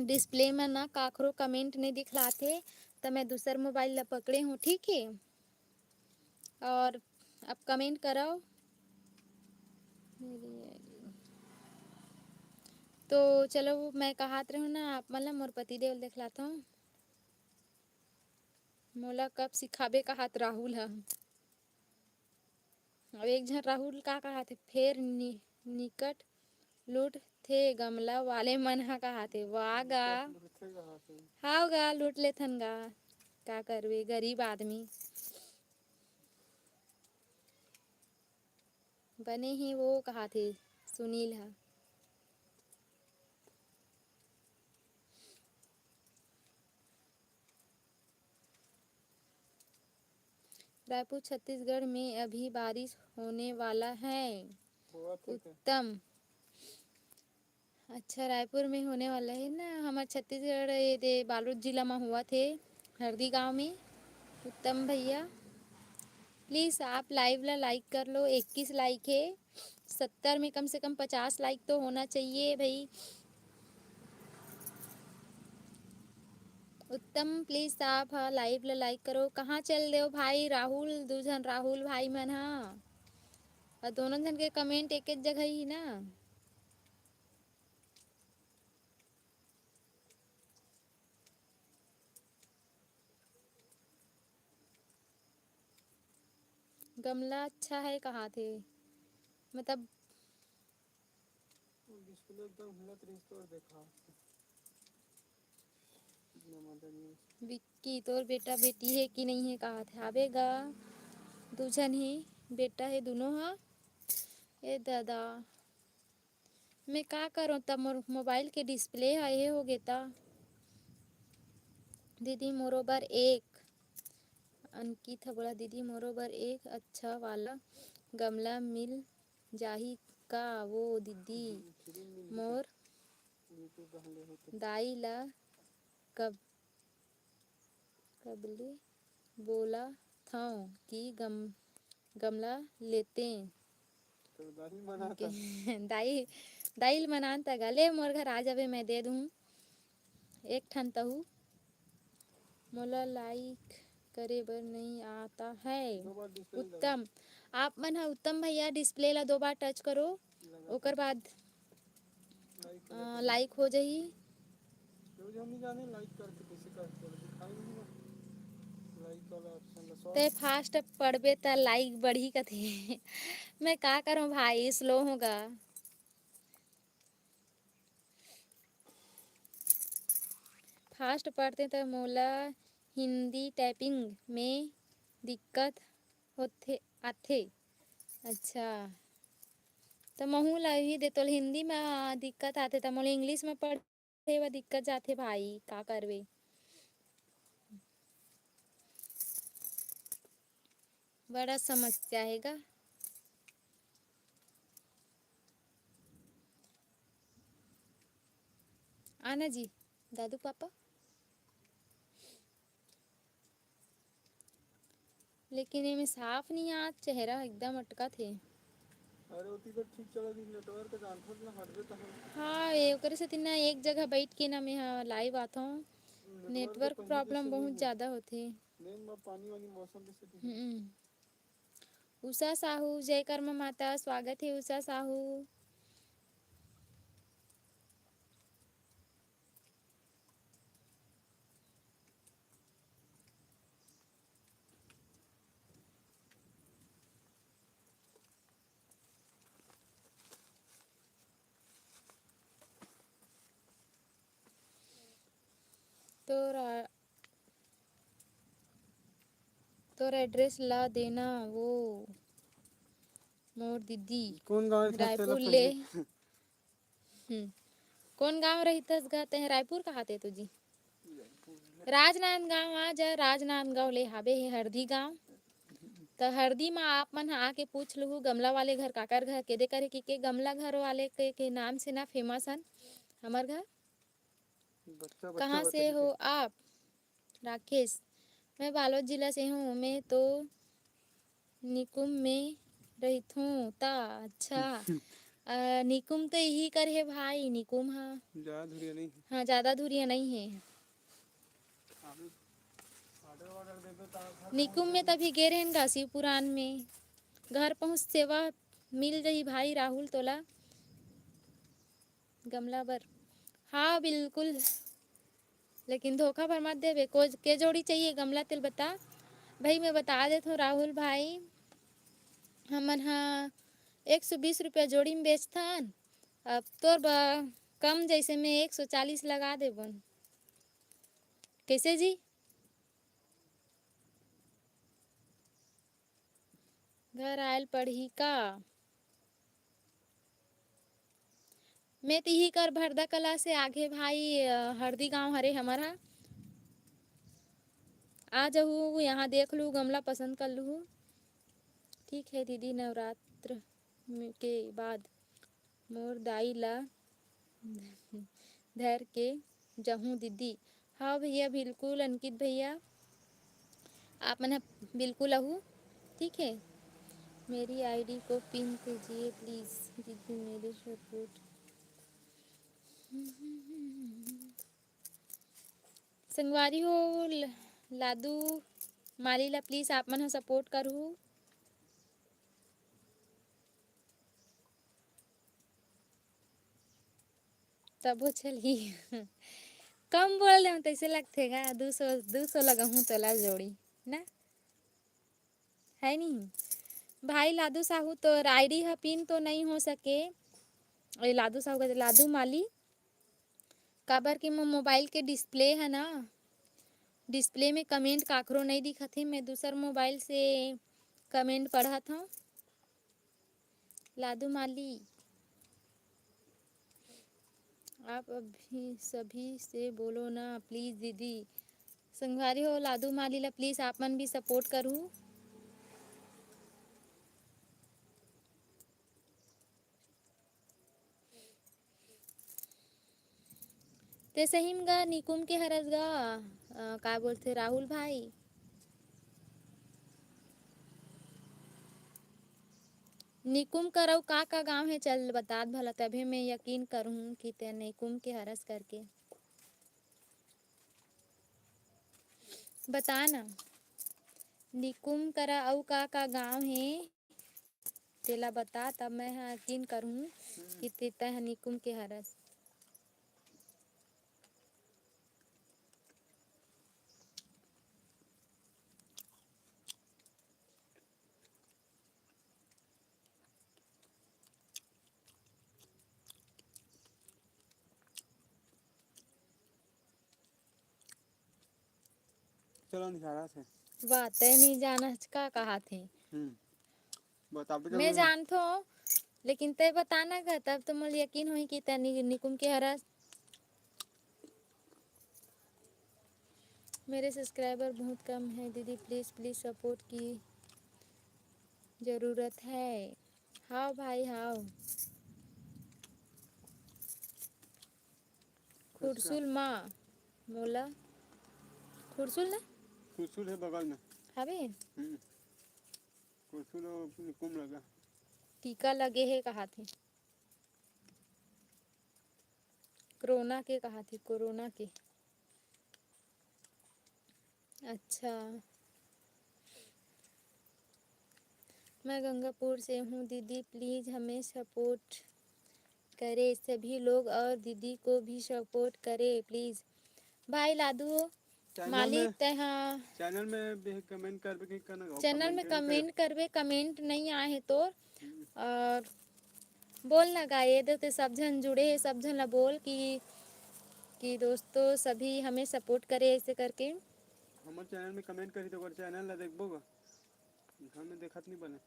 display में ना काखरो comment नहीं दिखलाथे, त मैं दूसर mobile ला पकड़े हूँ, ठीक है? और अब comment करो। तो चलो, मैं कहात रहूँ ना, आप मन ला मोर पति देव ल देखलात हूँ। मोला कब सिखाबे कहात राहुल ह। अब एक झन राहुल का कहाथे, फेर नि-, निकट लूट थे गमला वाले मन ह कहाथे। वाह गा। लूट थे कहाथे। हाव गा, लूट लेथन गा। का करबे, गरीब आदमी। बने ही वो कहाथे सुनील ह। रायपुर, छत्तीसगढ़ में अभी बारिश होने वाला है। होवत हे का? उत्तम। अच्छा, रायपुर में होने वाला है ना, हमर छत्तीसगढ़, ये दे बालोद जिला में हुआ थे, हरदी गांव में। उत्तम भैया, please आप live ला like कर लो, इक्कीस like है, सत्तर में कम से कम पचास like तो होना चाहिए भाई। उत्तम, please आप ह live ला like करो। कहाँ चल देव भाई राहुल, दू झन राहुल भाई मन ह, अउ दोनों झन के comment एक एक जगह ही ना। गमला अच्छा है कहाथे, मतलब display एकदम हिलत रहिस तोर देखा। विक्की, तोर बेटा बेटी है कि नहीं है कहाथे? आबे गा, दू झन ही बेटा है दोनों हा। ए दादा, मैं का करों, तब मोर mobile के display ह ये हो गे ता। दीदी मोरो बर एक, अंकित ह बोला, दीदी मोरो बर एक अच्छा वाला गमला मिल जाही का वो दीदी? मोर दाई ला कब कबले बोला थव कि गम-, गमला लेते। तो दाई मना के, दाई, दाई ल मनान त गले मोर घर आ जाबे, मैं दे दूँ एक ठन तहू। मोला like करे बर नहीं आता है। उत्तम, आप मन ह उत्तम भैया display ला दो बार touch करो, ओकर बाद like हो जाही। ते fast पढ़बे त like बढ़ही कथे। मैं का करों भाई, slow हों गा। Fast पढ़ते त मोला हिंदी typing में दिक्कत होथे, आथे। अच्छा, त महू ला ही दे, तोला हिंदी में दिक्कत आथे, त मोला English में पढ़े बर दिक्कत जाथे भाई, का करबे? बड़ा समस्या हे गा। ना जी, दादू पापा। लेकिन एमे साफ नहीं आत, चेहरा एकदम अटकत हे। अरे, ओती तो ठीक चलत हे, network जानथस ना, हटबे तहाँ। हाँ, ए, ओकरे सेती ना एक जगह बैठ के ना मैं हा live आत हूँ। Network network तो कहीं problem जैसे बहुत नहीं हे। ज्यादा होथे। नहीं, मैं पानी वानी मौसम के सेती। हम्म। उषा साहू, जय कर्मा माता, स्वागत हे उषा साहू। तोर आ-, तोर address ला देना वो मोर दीदी। कौन गाँव हे, तेला रायपुर ले। पहली। हम्म। कौन गाँव रहिथस गा तैं? रायपुर कहाथे तो जी। राजनांदगांव आ जा, राजनांदगांव ले हाबे हे हरदी गांव। त हरदी म आप मन ह आके पूछ लुहू, गमला वाले घर काकर घर के दे करे कि के गमला घर वाले के, के नाम से ना famous हन हमर घर। बच्चा, बच्चा, कहाँ बच्चा से हो आप? राकेश, मैं बालोद जिला से हूँ। मैं तो निकुम में रहिथों ता। अच्छा। अ, निकुम तो इही कर हे भाई, निकुम हा। ज्यादा दूरिया नहीं हे। हाँ, ज्यादा दूरिया नहीं हे। निकुम में तभी गे रहेन गा शिवपुरान में। घर पहुँच सेवा मिल जही भाई राहुल तोला। गमला बर। हाँ, बिल्कुल। लेकिन धोखा भर मत देबे। को, के जोड़ी चाहिए गमला तेल बता। भाई, मैं बता देत हूँ राहुल भाई, हमन हा एक सौ बीस रुपया जोड़ी में बेचथन। अब तोर ब-, कम जैसे मैं एक सौ चालीस लगा देबन। कैसे जी? घर आयल पड़ही का? मैं तिही कर भरदा कला से आगे भाई, अ, हरदी गांव हरे हमर हा। आ जहू, यहाँ देख लू, गमला पसंद कर लू। ठीक है दीदी, नवरात्र में, के बाद मोर दाई ला धर के जहूँ दीदी। हाँ भैया, बिल्कुल अंकित भैया, आप मन ह बिल्कुल आहू, ठीक है। मेरी आईडी को पिन कीजिए प्लीज दीदी, मेरे सपोर्ट। संगवारी हो, ल-, लादू माली ला प्लीज आप मन ह सपोर्ट करहू। तभो चलही। कम बोल देहूँ तइसे लगथे गा, दू सौ, दू सौ लगाहूँ तोला जोड़ी, ना? है नहीं? भाई लादू साहू तोर आईडी ह पिन तो नहीं हो सके। ए, लादू साहू कहते, लादू माली, काबर कि मोर मोबाइल के डिस्प्ले है ना, डिस्प्ले में कमेंट काकरो नहीं दिखत हे, मैं दूसर मोबाइल से कमेंट पढ़त हूँ। लादू माली, आप अभी सभी से बोलो ना प्लीज दीदी। संगवारी हो, लादू माली ला प्लीज आप मन भी सपोर्ट करू। ते सही म गा निकुम के हरस गा, अ, का बोलथे राहुल भाई? निकुम कर अउ का का गांव हे, चल बतात भला, तभे मैं यकीन करहूं कि ते निकुम के हरस करके। बता ना, निकुम करा अउ का का गांव हे? तेला बता, तब मैं ह यकीन करहूं कि ते, तैं ह निकुम के हरस। चलो निकाला थे। वाह, तै नहीं जाना का कहा थे। हम्म। बताबे मैं जरूरी। जानथो, लेकिन तै बताना का, तब तो मोला यकीन होही कि तै नि-, निकुम के हरस। मेरे सब्सक्राइबर बहुत कम है दीदी, प्लीज, प्लीज सपोर्ट की जरूरत है। हाव भाई, हाव। खुरसुल मा मोला, खुरसुल ना? खुरसुल हे बगल में। हवे? हम्म। खुरसुल हो, कुम लगा। टीका लगे हे कहाथे। कोरोना के कहाथे, कोरोना के। अच्छा। मैं गंगापुर से हूँ दीदी, please हमें support करें सभी लोग और दीदी को भी support करें please। भाई लादू, channel मालिक में, तैं हा channel में भी comment करबे कि करना, channel में comment नहीं करबे। Comment करबे, comment नहीं आए हे तोर। हम्म। और बोल ना गा, ये दे ते सब झन जुड़े हे, सब झन ला बोल कि, कि दोस्तों सभी हमें support करें ऐसे करके। हमर channel में comment करही तो ओकर channel ला देखबो गा। घर में देखत नहीं बने।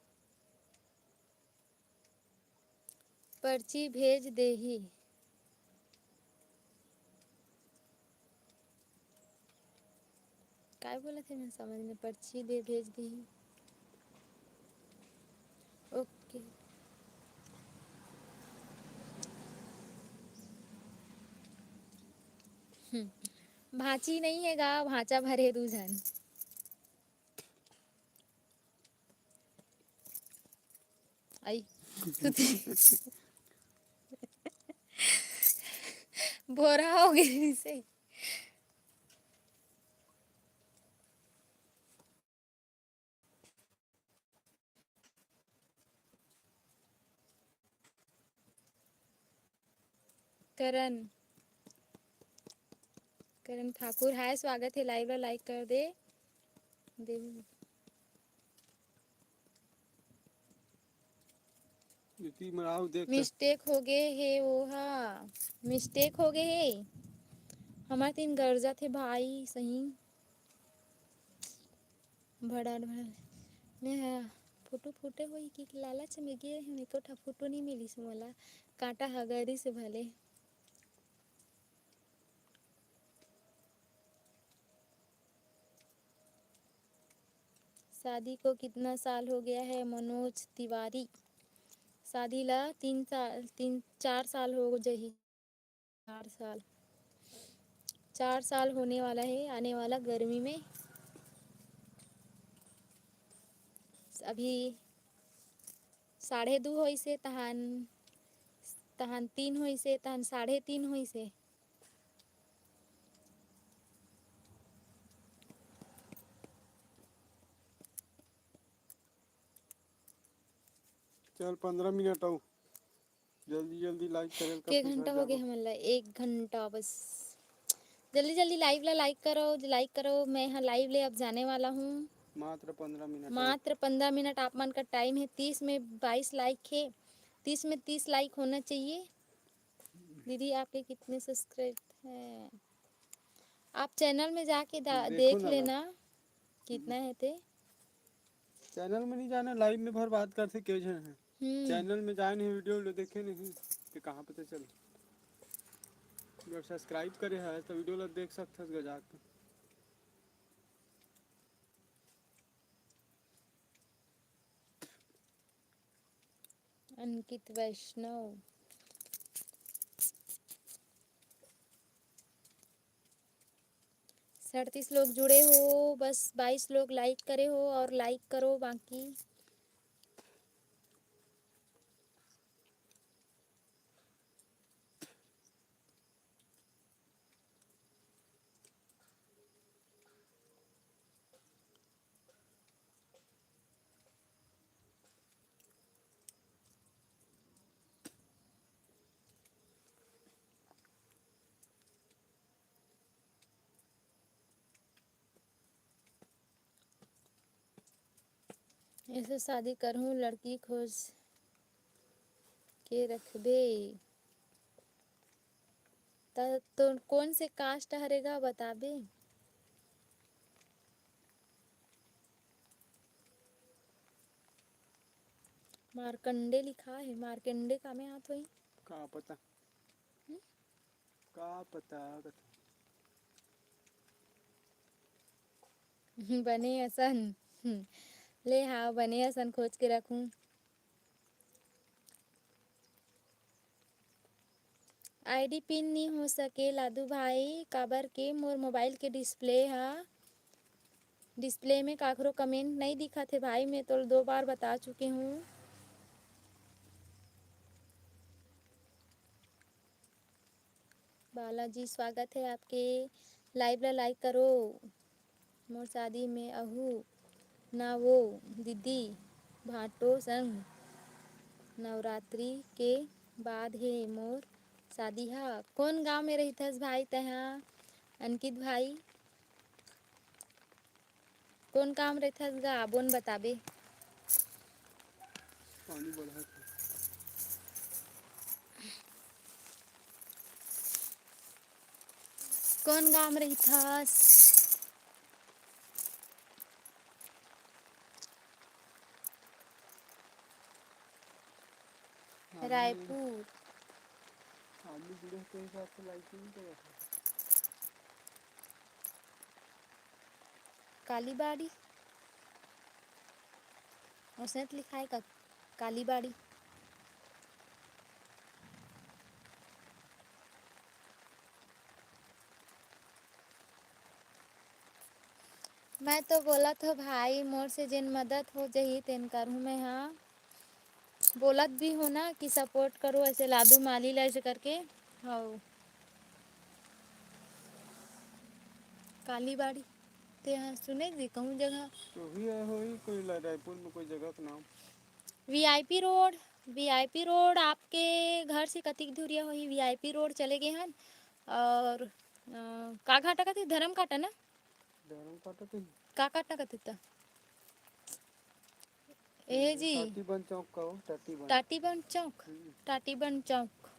पर्ची भेज देही। काय बोलत हे, मैं समझ में, पर्ची दे भेज देही। OK। हम्म। भांची नहीं हे गा, भांचा भरे दू झन। आई। बोरा हो गई से। करण, करण ठाकुर, हाय, स्वागत हे, live ला like कर दे। देव। इति मराव देख। Mistake हो गे हे, वो हा mistake हो गे हे। हमर तीन गरजत हे भाई, सही। भड़ार भड़ार। मैं हा फोटो फूटे होई कि लालच में गे हूँ, एको ठा फोटो नहीं मिलिस मोला। कांटा हगरी से भले। शादी को कितना साल हो गया है मनोज तिवारी? शादी ला तीन साल, तीन चार साल हो जही। चार साल, चार साल होने वाला है आने वाला गर्मी में। अभी साढ़े दो होइसे, तहन, तहन तीन होइसे, तहन साढ़े तीन होइसे। चल, पंद्रह मिनट अउ। जल्दी जल्दी like करे ल के कथी घंटा हो गए हमन ला? एक घंटा बस। जल्दी जल्दी live ला like करो, like करो। मैं हा live ले अब जाने वाला हूँ। मात्र पंद्रह मिनट है। मात्र पंद्रह मिनट आप मन का time है। तीस में बाईस like है, तीस में तीस like होना चाहिए। दीदी, आपके कितने subscribe हैं? आप channel में जाके दा-, देखो देख ना लेना, कितना है ते। Channel में नहीं जाना, live में भर बात करथे, के झन है। हम्म। Channel में जाए नहीं, video वीडियो देखे नहीं, तो कहाँ पता चले? जब subscribe करे है, तो video ला देख सकथस गा जाके। अंकित वैष्णव। सड़तीस लोग जुड़े हो, बस बाईस लोग like करे हो और like करो बाकी। ऐसे शादी करहूँ, लड़की खोज के रखबे। त तो कौन से caste हरे गा, बताबे? मार्कंडे लिखा है, मार्कंडे का में आत होई? का पता। हम्म? का पता कथे। बने असन। हम्म। ले हाँ, बने असन खोज के रखूं। आईडी पिन नी हो सके लादू भाई, काबर के मोर मोबाइल के डिस्प्ले हा, डिस्प्ले में काकरो कमेंट नहीं दिखत हे भाई, मैं तो दो बार बता चुके हूँ। बालाजी, स्वागत है आपके। लाइव ला लाइक करो। मोर शादी में अहू ना वो दीदी भांटो संग। नवरात्रि के बाद हे मोर शादी हा। कौन गांव में रहिथस भाई तैहा, अंकित भाई? कौन काम रहिथस गा, बोन बताबे। पानी बढ़त हे। कौन गांव में रहिथस? आदमी रायपुर। आदमी जुड़े के हिसाब से लाइटिंग तो रखा। कालीबाड़ी। उसने तो लिखा है का-, कालीबाड़ी। मैं तो बोलत हो भाई, मोर से जेन मदद हो जही तेन करहूँ मैं हा। बोलत भी हो ना कि सपोर्ट करो ऐसे लादू माली ला ऐसे करके। हौ। कालीबाड़ी। ते हा सुने जी कहूँ जगह। तो ही आए होई कोई ला-, रायपुर में कोई जगह का नाम। वीआईपी रोड, वीआईपी रोड आपके घर से कतिक दूरिया होही? वीआईपी रोड चले गए हन। और, अ, का घाटा कथे? धर्म काटा ना? धर्म काटा कही। का काटा कथे त? ए जी। टाटीबंध चौक का हो, टाटीबंध। टाटीबंध चौक? हम्म। टाटीबंध चौक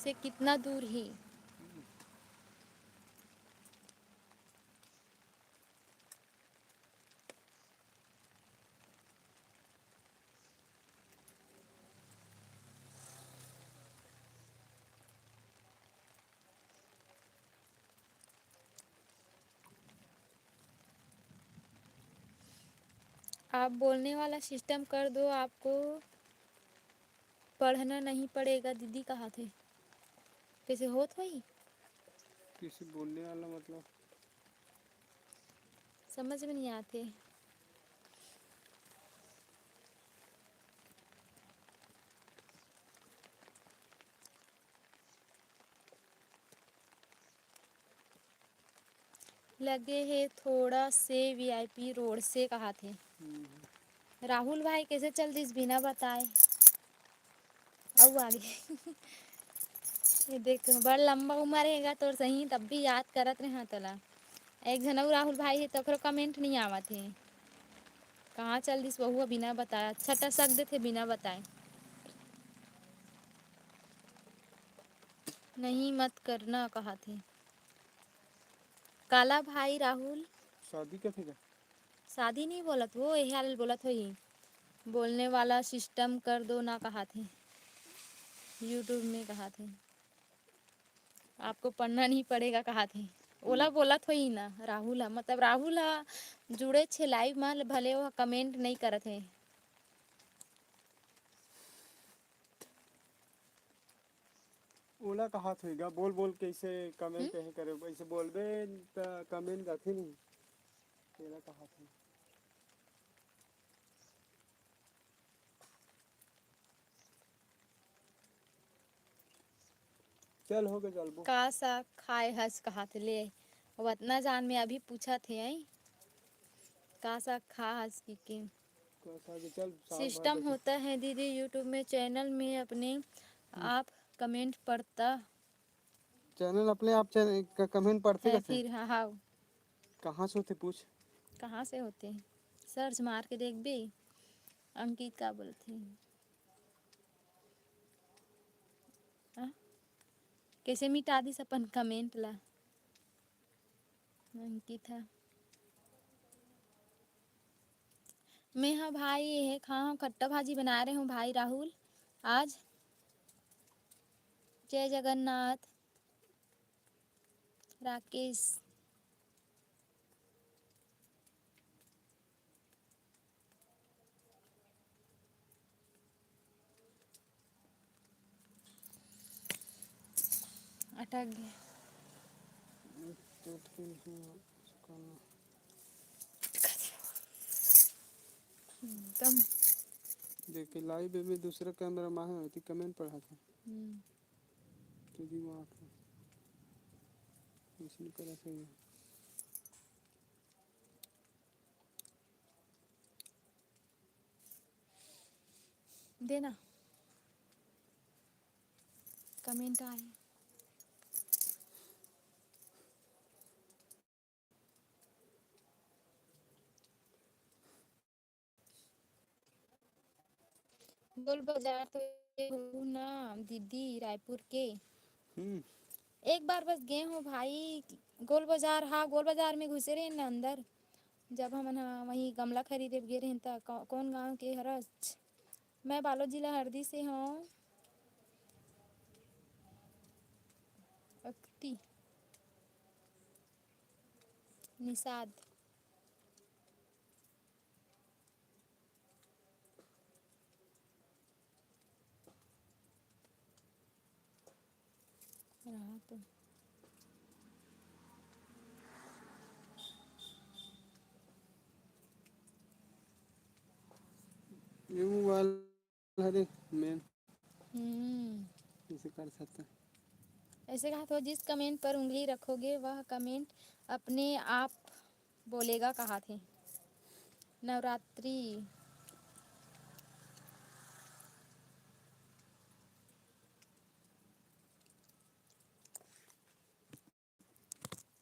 से कितना दूर ही? हम्म। आप बोलने वाला सिस्टम कर दो, आपको पढ़ना नहीं पड़ेगा दीदी, कहा थे। कैसे होत होई? किसी बोलने वाला मतलब? समझ में नहीं आते। लगे हे थोड़ा से वीआईपी रोड से, कहा थे। हम्म। राहुल भाई कैसे चल दिस बिना बताए? अउ आगे। ये देख, बड़ लंबा उम्र हेगा तोर सही, तब भी याद करत रहा तोला। एक झन अउ राहुल भाई हे, तोकरो कमेंट नहीं आवत हे। कहाँ चल दिस वहू बिना बताए? अच्छा टसक देथे बिना बताए। नहीं मत करना कहा थे। काला भाई राहुल? शादी कथे का? शादी नहीं बोलत वो, एहे वाले बोलत होही। बोलने वाला सिस्टम कर दो ना कहा थे, YouTube में कहा थे। आपको पढ़ना नहीं पड़ेगा कहा थे। ओला हम्म। बोलत होही ना राहुल हा, मतलब राहुल हा जुड़े छे लाइव में, भले वो कमेंट नहीं करत हे। ओला कहात होही गा, बोल बोल कैसे कमेंट हम्म? कहे करे, ऐसे बोलबे त कमेंट जाथे नहीं, तेला कहात होही। चल, हो गए, चलबो। का साग खाए हस कहात ले, अब अतना जान में अभी पूछत हे, आई? का साग खा हस कि के? का साग, चल, साग भात सिस्टम देखे। होता है दीदी, YouTube में चैनल में अपने हम्म। आप कमेंट पढ़ता चैनल अपने आप चैनल क-, कमेंट पढ़ते है कैसे? फिर, हाँ, हाँ। कहाँ से होते पूछ? कहाँ से होते? सर्च मार के देखबे, अंकित का बोलथे। हाँ? कैसे मिटा दिस अपन कमेंट ला? अंकित हा। मैं हा भाई ये खाहूँ, खट्टा भाजी बनाए रहे हूँ भाई राहुल आज। जय जगन्नाथ। राकेश। टक गया। टूट के नहीं हो, सुखाना। एकदम। देखे लाइव में दूसरा कैमरा में है, तो कमेंट पढ़ा था। हम्म। तो दिमाग है। इसने करा सही है। देना। कमेंट आए। गोल बाजार तो ये हूँ ना दीदी, रायपुर के। हम्म। एक बार बस गए हूँ भाई, गोल बाजार, हाँ, गोल बाजार में घुसे रहे ना अंदर, जब हमन ह वहीं गमला खरीदे गे रहे त कौ-, कौन गांव के हरस? मैं बालोद जिला हरदी से हूँ। अक्ति। निषाद। रहा तो। ये मोबाइल हरे मेन। हम्म। इसे कर सकते हैं। ऐसे कहा तो, जिस कमेंट पर उंगली रखोगे वह कमेंट अपने आप बोलेगा कहा थे। नवरात्रि।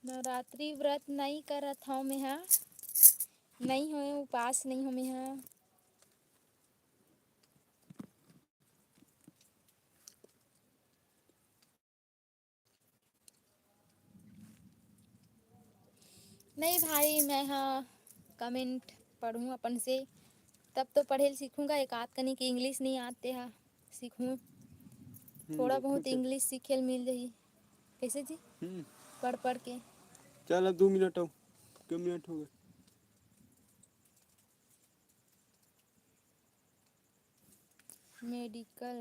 नवरात्रि व्रत नई करत हव मेहा, नई होए, उपास नई हो मेहा। नहीं भाई, मैं ह कमेंट पढ़ूँ अपन से, तब तो पढ़े ल सीखूँगा। एक आध कनी के इंग्लिश नहीं आते हा, सीखूँ। हम्म, थोड़ा बहुत इंग्लिश सीखे ल मिल जाही। कैसे जी? हम्म। पढ़ पढ़ के। चल, अब दो मिनट हो, दो मिनट हो गए। मेडिकल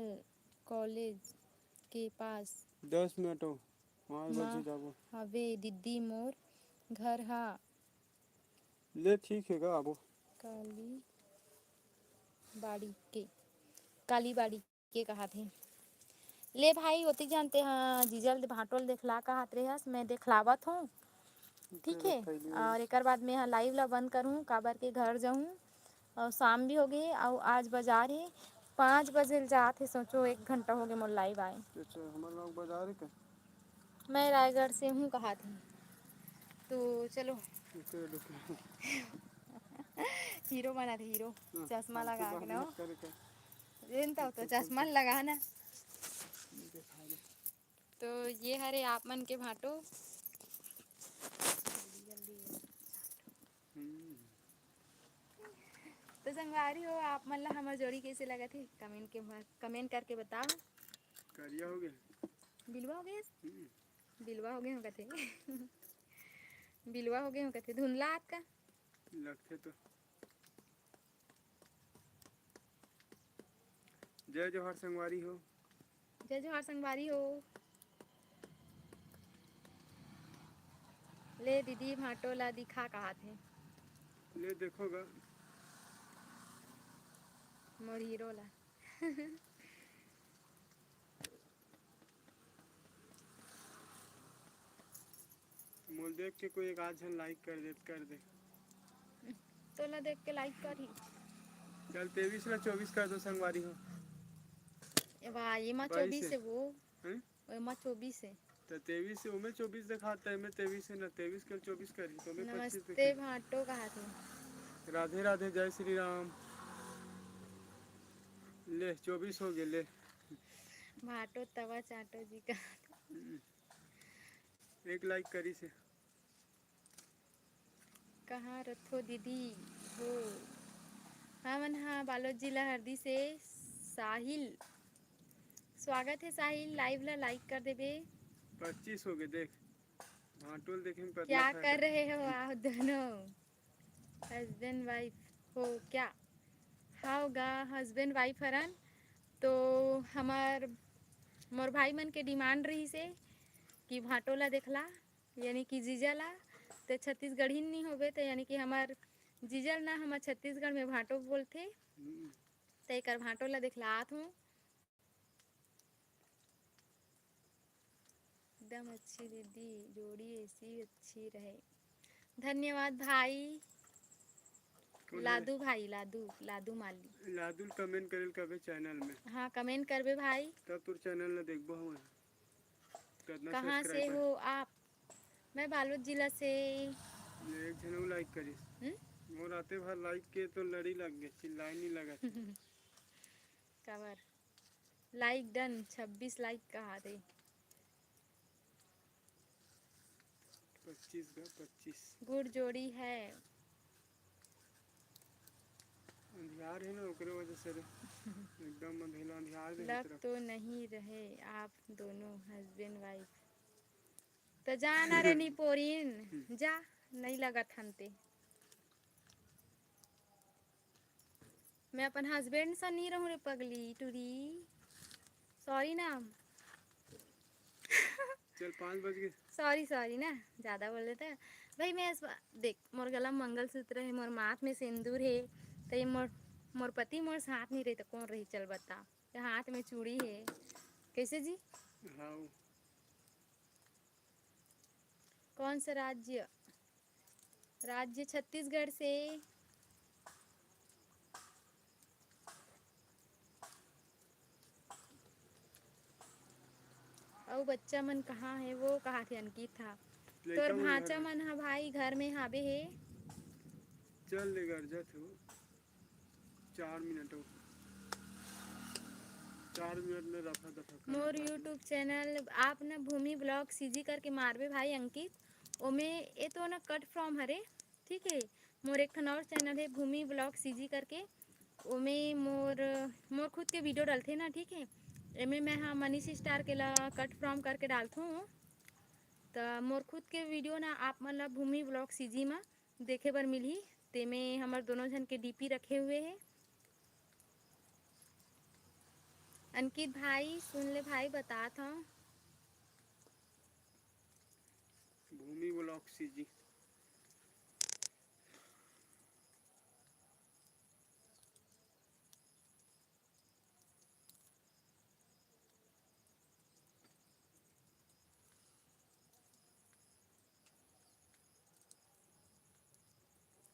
कॉलेज के पास। दस मिनट हो, पाँच बजे जाबो। हवे दीदी मोर घर हा। ले ठीक है गा, आबो। काली बाड़ी के, काली बाड़ी के कहा थे। ले भाई, ओती जानते हाँ, जीजल भांटोल देखला कहत रेहस, मैं देखलावत हूँ। ठीक है, और एकर बाद मैं ह लाइव ला बंद करूँ, काबर के घर जाऊँ और शाम भी हो गई। और आज बाजार है, पाँच बजे ल जात है, सोचो एक घंटा हो गए मोर लाइव आए। अच्छा, हमारे लोग बाजार है का? मैं रायगढ़ से हूँ कहा थे। तो चलो। हीरो बना थे, हीरो। हाँ, चश्मा लगा के ना। तो चश्मा लगा ना। तो ये हरे आप मन के भांटो। हम्म। तो संगवारी हो, आप मन ला हमर जोड़ी कैसे लगत हे, कमेंट के, कमेंट करके बताओ। करिया हो गया। बिलवा हो गया? हम्म। बिलवा हो गए हो कथे। बिलवा हो गए हो कथे, धुंधला आत का? लगथे तो। जय जोहार संगवारी हो। जय जोहार संगवारी हो। ले दीदी भांटो ला दिखा कहात हे। ले देखो गा। मोर हीरो ला। मोल देख के कोई एक आध झन लाइक कर दे, कर दे। तोला देख के लाइक करही। चल, तेईस ला चौबीस कर दो संगवारी हो। ए वाह, ये मा बाईस चौबीस है। है वो। हैं? ओमा चौबीस है। तो तेईस से ओमे चौबीस दिखाता है, मैं तेईस है ना, तेईस के चौबीस करी, तो मैं पच्चीस नमस्ते दिखाई। भांटो कहा थे। राधे राधे, जय श्री राम। ले, चौबीस हो गए, ले। भांटो तवा चांटो जी का। हम्म। एक लाइक करी से। कहाँ रथो दीदी हो? हमन हा बालोद जिला हरदी से साहिल। स्वागत है साहिल, लाइव ला लाइक कर देबे। पच्चीस हो गए, देख। भांटोल देखे में पतला क्या था कर रहे हो आप दोनों? हस्बैंड वाइफ हो क्या? हाव गा, हस्बैंड वाइफ हरन। तो हमार, मोर भाई मन के डिमांड रही से कि भांटो ला देखला, यानी कि जीजा ला, ते छत्तीसगढ़ी नहीं होबे, ते यानी कि हमार जीजा ल ना हमर छत्तीसगढ़ में भांटो बोलथे। हम्म। ते एकर भांटो ला देखलात हूँ। एकदम अच्छी दीदी, जोड़ी ऐसी अच्छी रहे। धन्यवाद भाई। कौन है? लादू भाई, लादू, लादू माली। लादू ल comment करे ल कहबे channel में। हाँ, comment करबे भाई। तब तोर channel ला देखबो हम। कितना कहाँ से subscriber? हो आप? मैं बालोद जिला से। ले, एक झन अउ like करिस। हम्म? मोर आते भर like के तो लड़ी लग गए, चिल्लाए नहीं लगा। काबर? Like done, छब्बीस like कहा दे। पच्चीस का पच्चीस। Good जोड़ी है। अंधियार है ना, ओकरे वजह से रे। एकदम अंधेला अंधियार दे लग तरफ। तो नहीं रहे आप दोनों husband wife। तो जाना रे निपोरिन, जा, नहीं लगत हन ते। मैं अपन husband सा नहीं रहूं रे पगली टूरी। Sorry ना। चल, पाँच बज गए। Sorry, sorry ना, ज़्यादा बोल देते हैं। भाई, मैं इस बा-, देख, मोर गला में मंगलसूत्र है, मोर माथ में सिंदूर है, तो ये मोर, मोर पति मोर साथ नहीं रही तो कौन रही? चल बता, ये हाथ में चूड़ी है, कैसे जी? हाँ। कौन सा राज्य? राज्य छत्तीसगढ़ से। अउ बच्चा मन कहाँ हे? वो कहा थे अंकित था। लइका तोर मन भांचा घर में। मन हा भाई घर में हाबे हे। चल ले घर जात हो। चार मिनट हो। चार मिनट में रफा दफा कर मोर रहा है। YouTube channel आप ना भूमि vlog CG करके मारबे भाई अंकित। ओमे ए तो ना cut from हरे, ठीक है। मोर एक ठन और channel है भूमि vlog CG करके, ओमे मोर, मोर खुद के video डालथे ना, ठीक है। एमे मैं हा मनीष स्टार के ला cut from करके डालथूँ। त मोर खुद के video ना आप मन ला भूमि vlog CG मा देखे बर मिलही। तेमे हमर दोनों झन के DP रखे हुए हे। अंकित भाई, सुन ले भाई, बतात हूँ। भूमि vlog CG।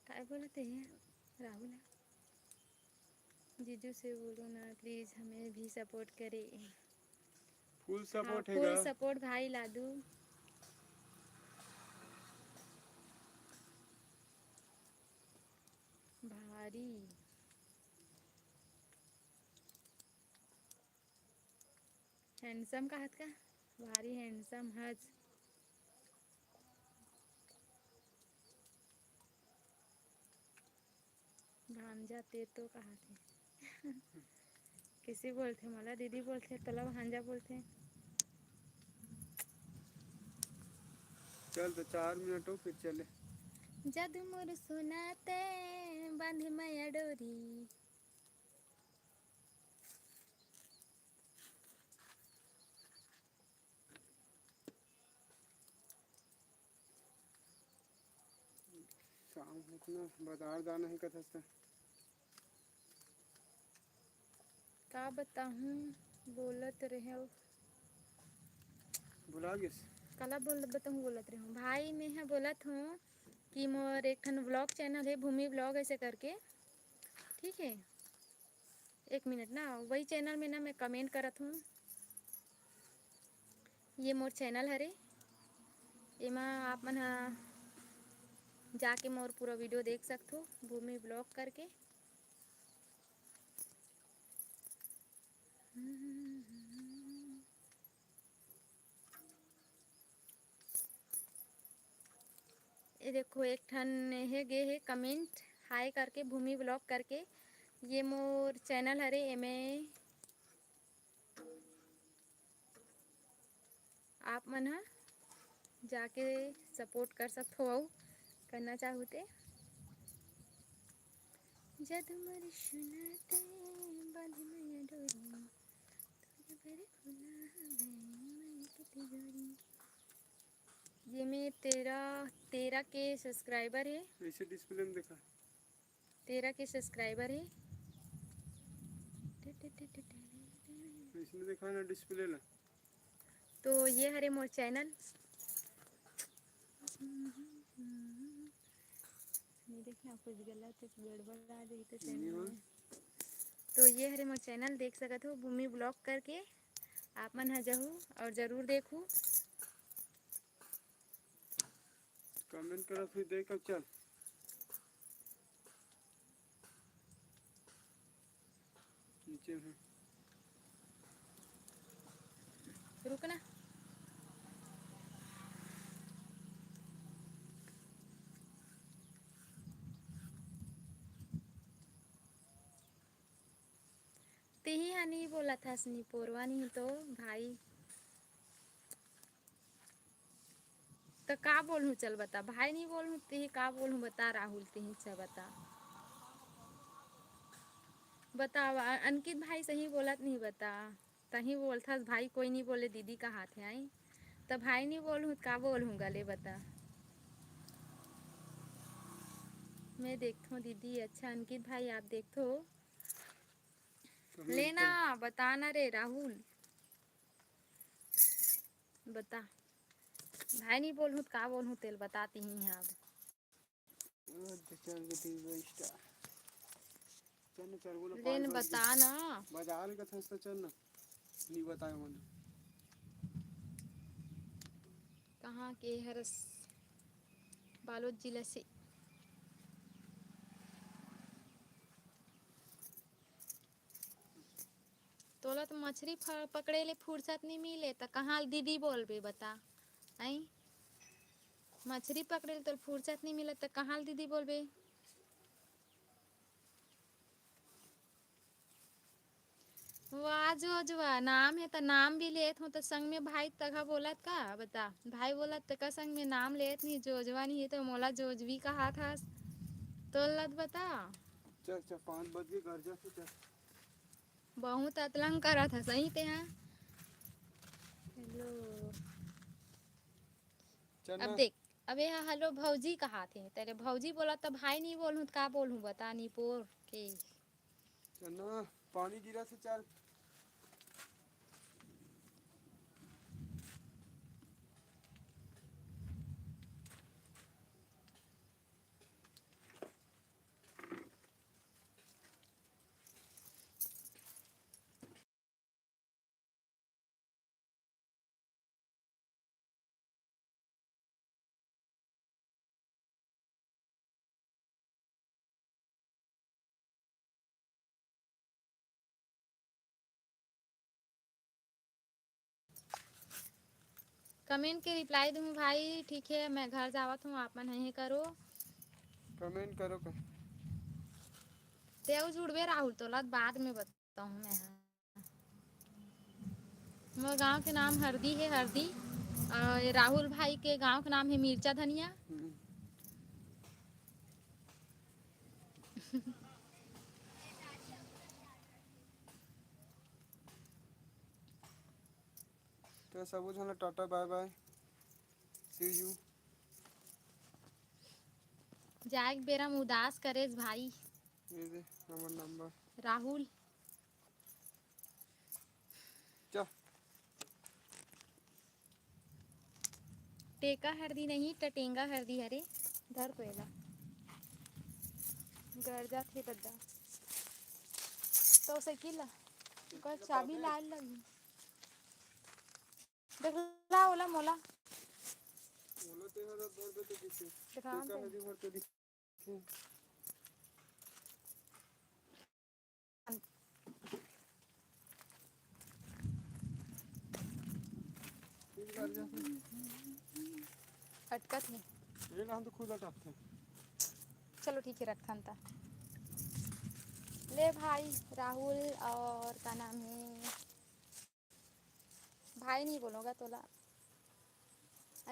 काय बोलत हे राहुल? जीजू से बोलो ना please, हमें भी support करे। Full support हाँ, है full का? Support भाई लादू। भारी handsome कहत का? भारी handsome हच। भांजा ते तो कहत हे। किसी बोलथे, मोला दीदी बोलथे, तोला भांजा बोलथे। चल तो चार मिनट हो, फिर चले। जद मोर सोना ते बांधे मया डोरी। शाम होत ना, बाजार जाना है कथस त। का बताहूँ, बोलत रहेव। भुला गेस। काला बोल, बताहूँ, बोलत रहेव। भाई, मैं ह बोलत हूँ कि मोर एक ठन vlog channel है, भूमि vlog ऐसे करके, ठीक है। एक मिनट ना, वही channel में ना मैं comment करत हूँ। ये मोर channel हरे, एमा आप मन ह जाके मोर पूरा video देख सकथो, भूमि vlog करके। ये देखो, एक ठन हे गे हे comment, hi करके, भूमि vlog करके। ये मोर channel हरे, एमे आप मन ह जाके support कर सकथो, अउ करना चाहू ते। जद मोर सुनत बांध मया डोरी, तोर बर खुला हवय मन के तिजोरी। ये में तेरह, तेरह के सब्सक्राइबर हे। ऐसे डिस्प्ले में देखा। तेरह के सब्सक्राइबर हे। इसमें देखा ना डिस्प्ले ला। तो ये हरे मोर चैनल। नहीं देखना, कुछ गलत, कुछ गड़बड़ आ जाही तो चैनल में। तो ये हरे मोर चैनल, देख सकत हो, भूमि ब्लॉग करके। आप मन ह जहू और जरूर देखू। कमेंट करा, फिर देख, अब चल। नीचे में। रुक ना। तेही हा नहीं बोलत हस, निपोरवा नहीं तो भाई। त का बोलहूँ, चल बता, भाई नहीं बोलहूँ, तेही का बोलहूँ, बता राहुल, तेही च बता, बता, अ-, अंकित भाई सही बोलत नहीं, बता, तही बोलथस भाई, कोई नहीं बोले, दीदी कहाथे आई, त भाई नहीं बोलहूँ, का बोलहूँ गले, बता। मैं देखथों दीदी, अच्छा अंकित भाई आप देखथो, लेना, बता ना रे राहुल, बता। भाई नहीं बोलहूँ त का बोलहूँ, तेल बता तिही हा अब। चल, चल, चल, चल, चल, बोला, लेन पाँच बज बता गए। ना। बाजार का था, चल ना। नहीं बताया मैंने। कहाँ के हरस? बालोद जिला से। तोला तो मछरी फ-, पकड़े ले फुर्सत नहीं मिले, त कहाँ दीदी बोलबे, बता। आई, मछरी पकड़े ले तोला फुर्सत नहीं मिले, त कहाँ दीदी बोलबे। वाह जोजवा, नाम हे त नाम भी लेत हो, त संग में भाई तका बोलत का, बता। भाई बोलत त का संग में नाम लेत नहीं, जोजवा नहीं हे त मोला जोजवी कहात हस। तोला त बता। चल, चल, पाँच बज के घर जा, तू चल। बहुत अतलंग करत हस, सही ते हा। हेलो। चल अब ना। देख, अब ये हेलो भौजी कहाथे, तेरे भौजी बोला त भाई नहीं बोलहूँ त का बोलहूँ, बता, निपोर के। चल ना, पानी गिरा से चल। कमेंट के रिप्लाई दूँ भाई, ठीक है, मैं घर जावत हूँ, आप मन हे करो। कमेंट करो कर। तेऊ जुड़बे राहुल, तोला बाद में बताऊँ मैं। मोर गांव के नाम हरदी हे, हरदी। और ये राहुल भाई के गांव के नाम हे मिर्चा धनिया। हम्म। तो सबो झन ला Tata, bye bye, see you। जाए के बेरा में उदास करेस भाई। ये दे हमर नंबर। राहुल। चल। टेका हरदी नहीं, टटेंगा हरदी हरे। धर तो एला। गरजा थे दद्दा। तो साइकिल ला। ओकर चाबी लाल लगी। देख ला ओला मोला। ओला ते हर दर दे तो किसे। दिखा टेका दे। हरदी भर तो दिखे। अटकत हे। ये ना हम तो खुद अटकते हैं। चलो ठीक है, रखथन ता। ले भाई राहुल और का नाम है, भाई नहीं बोलूँगा तोला,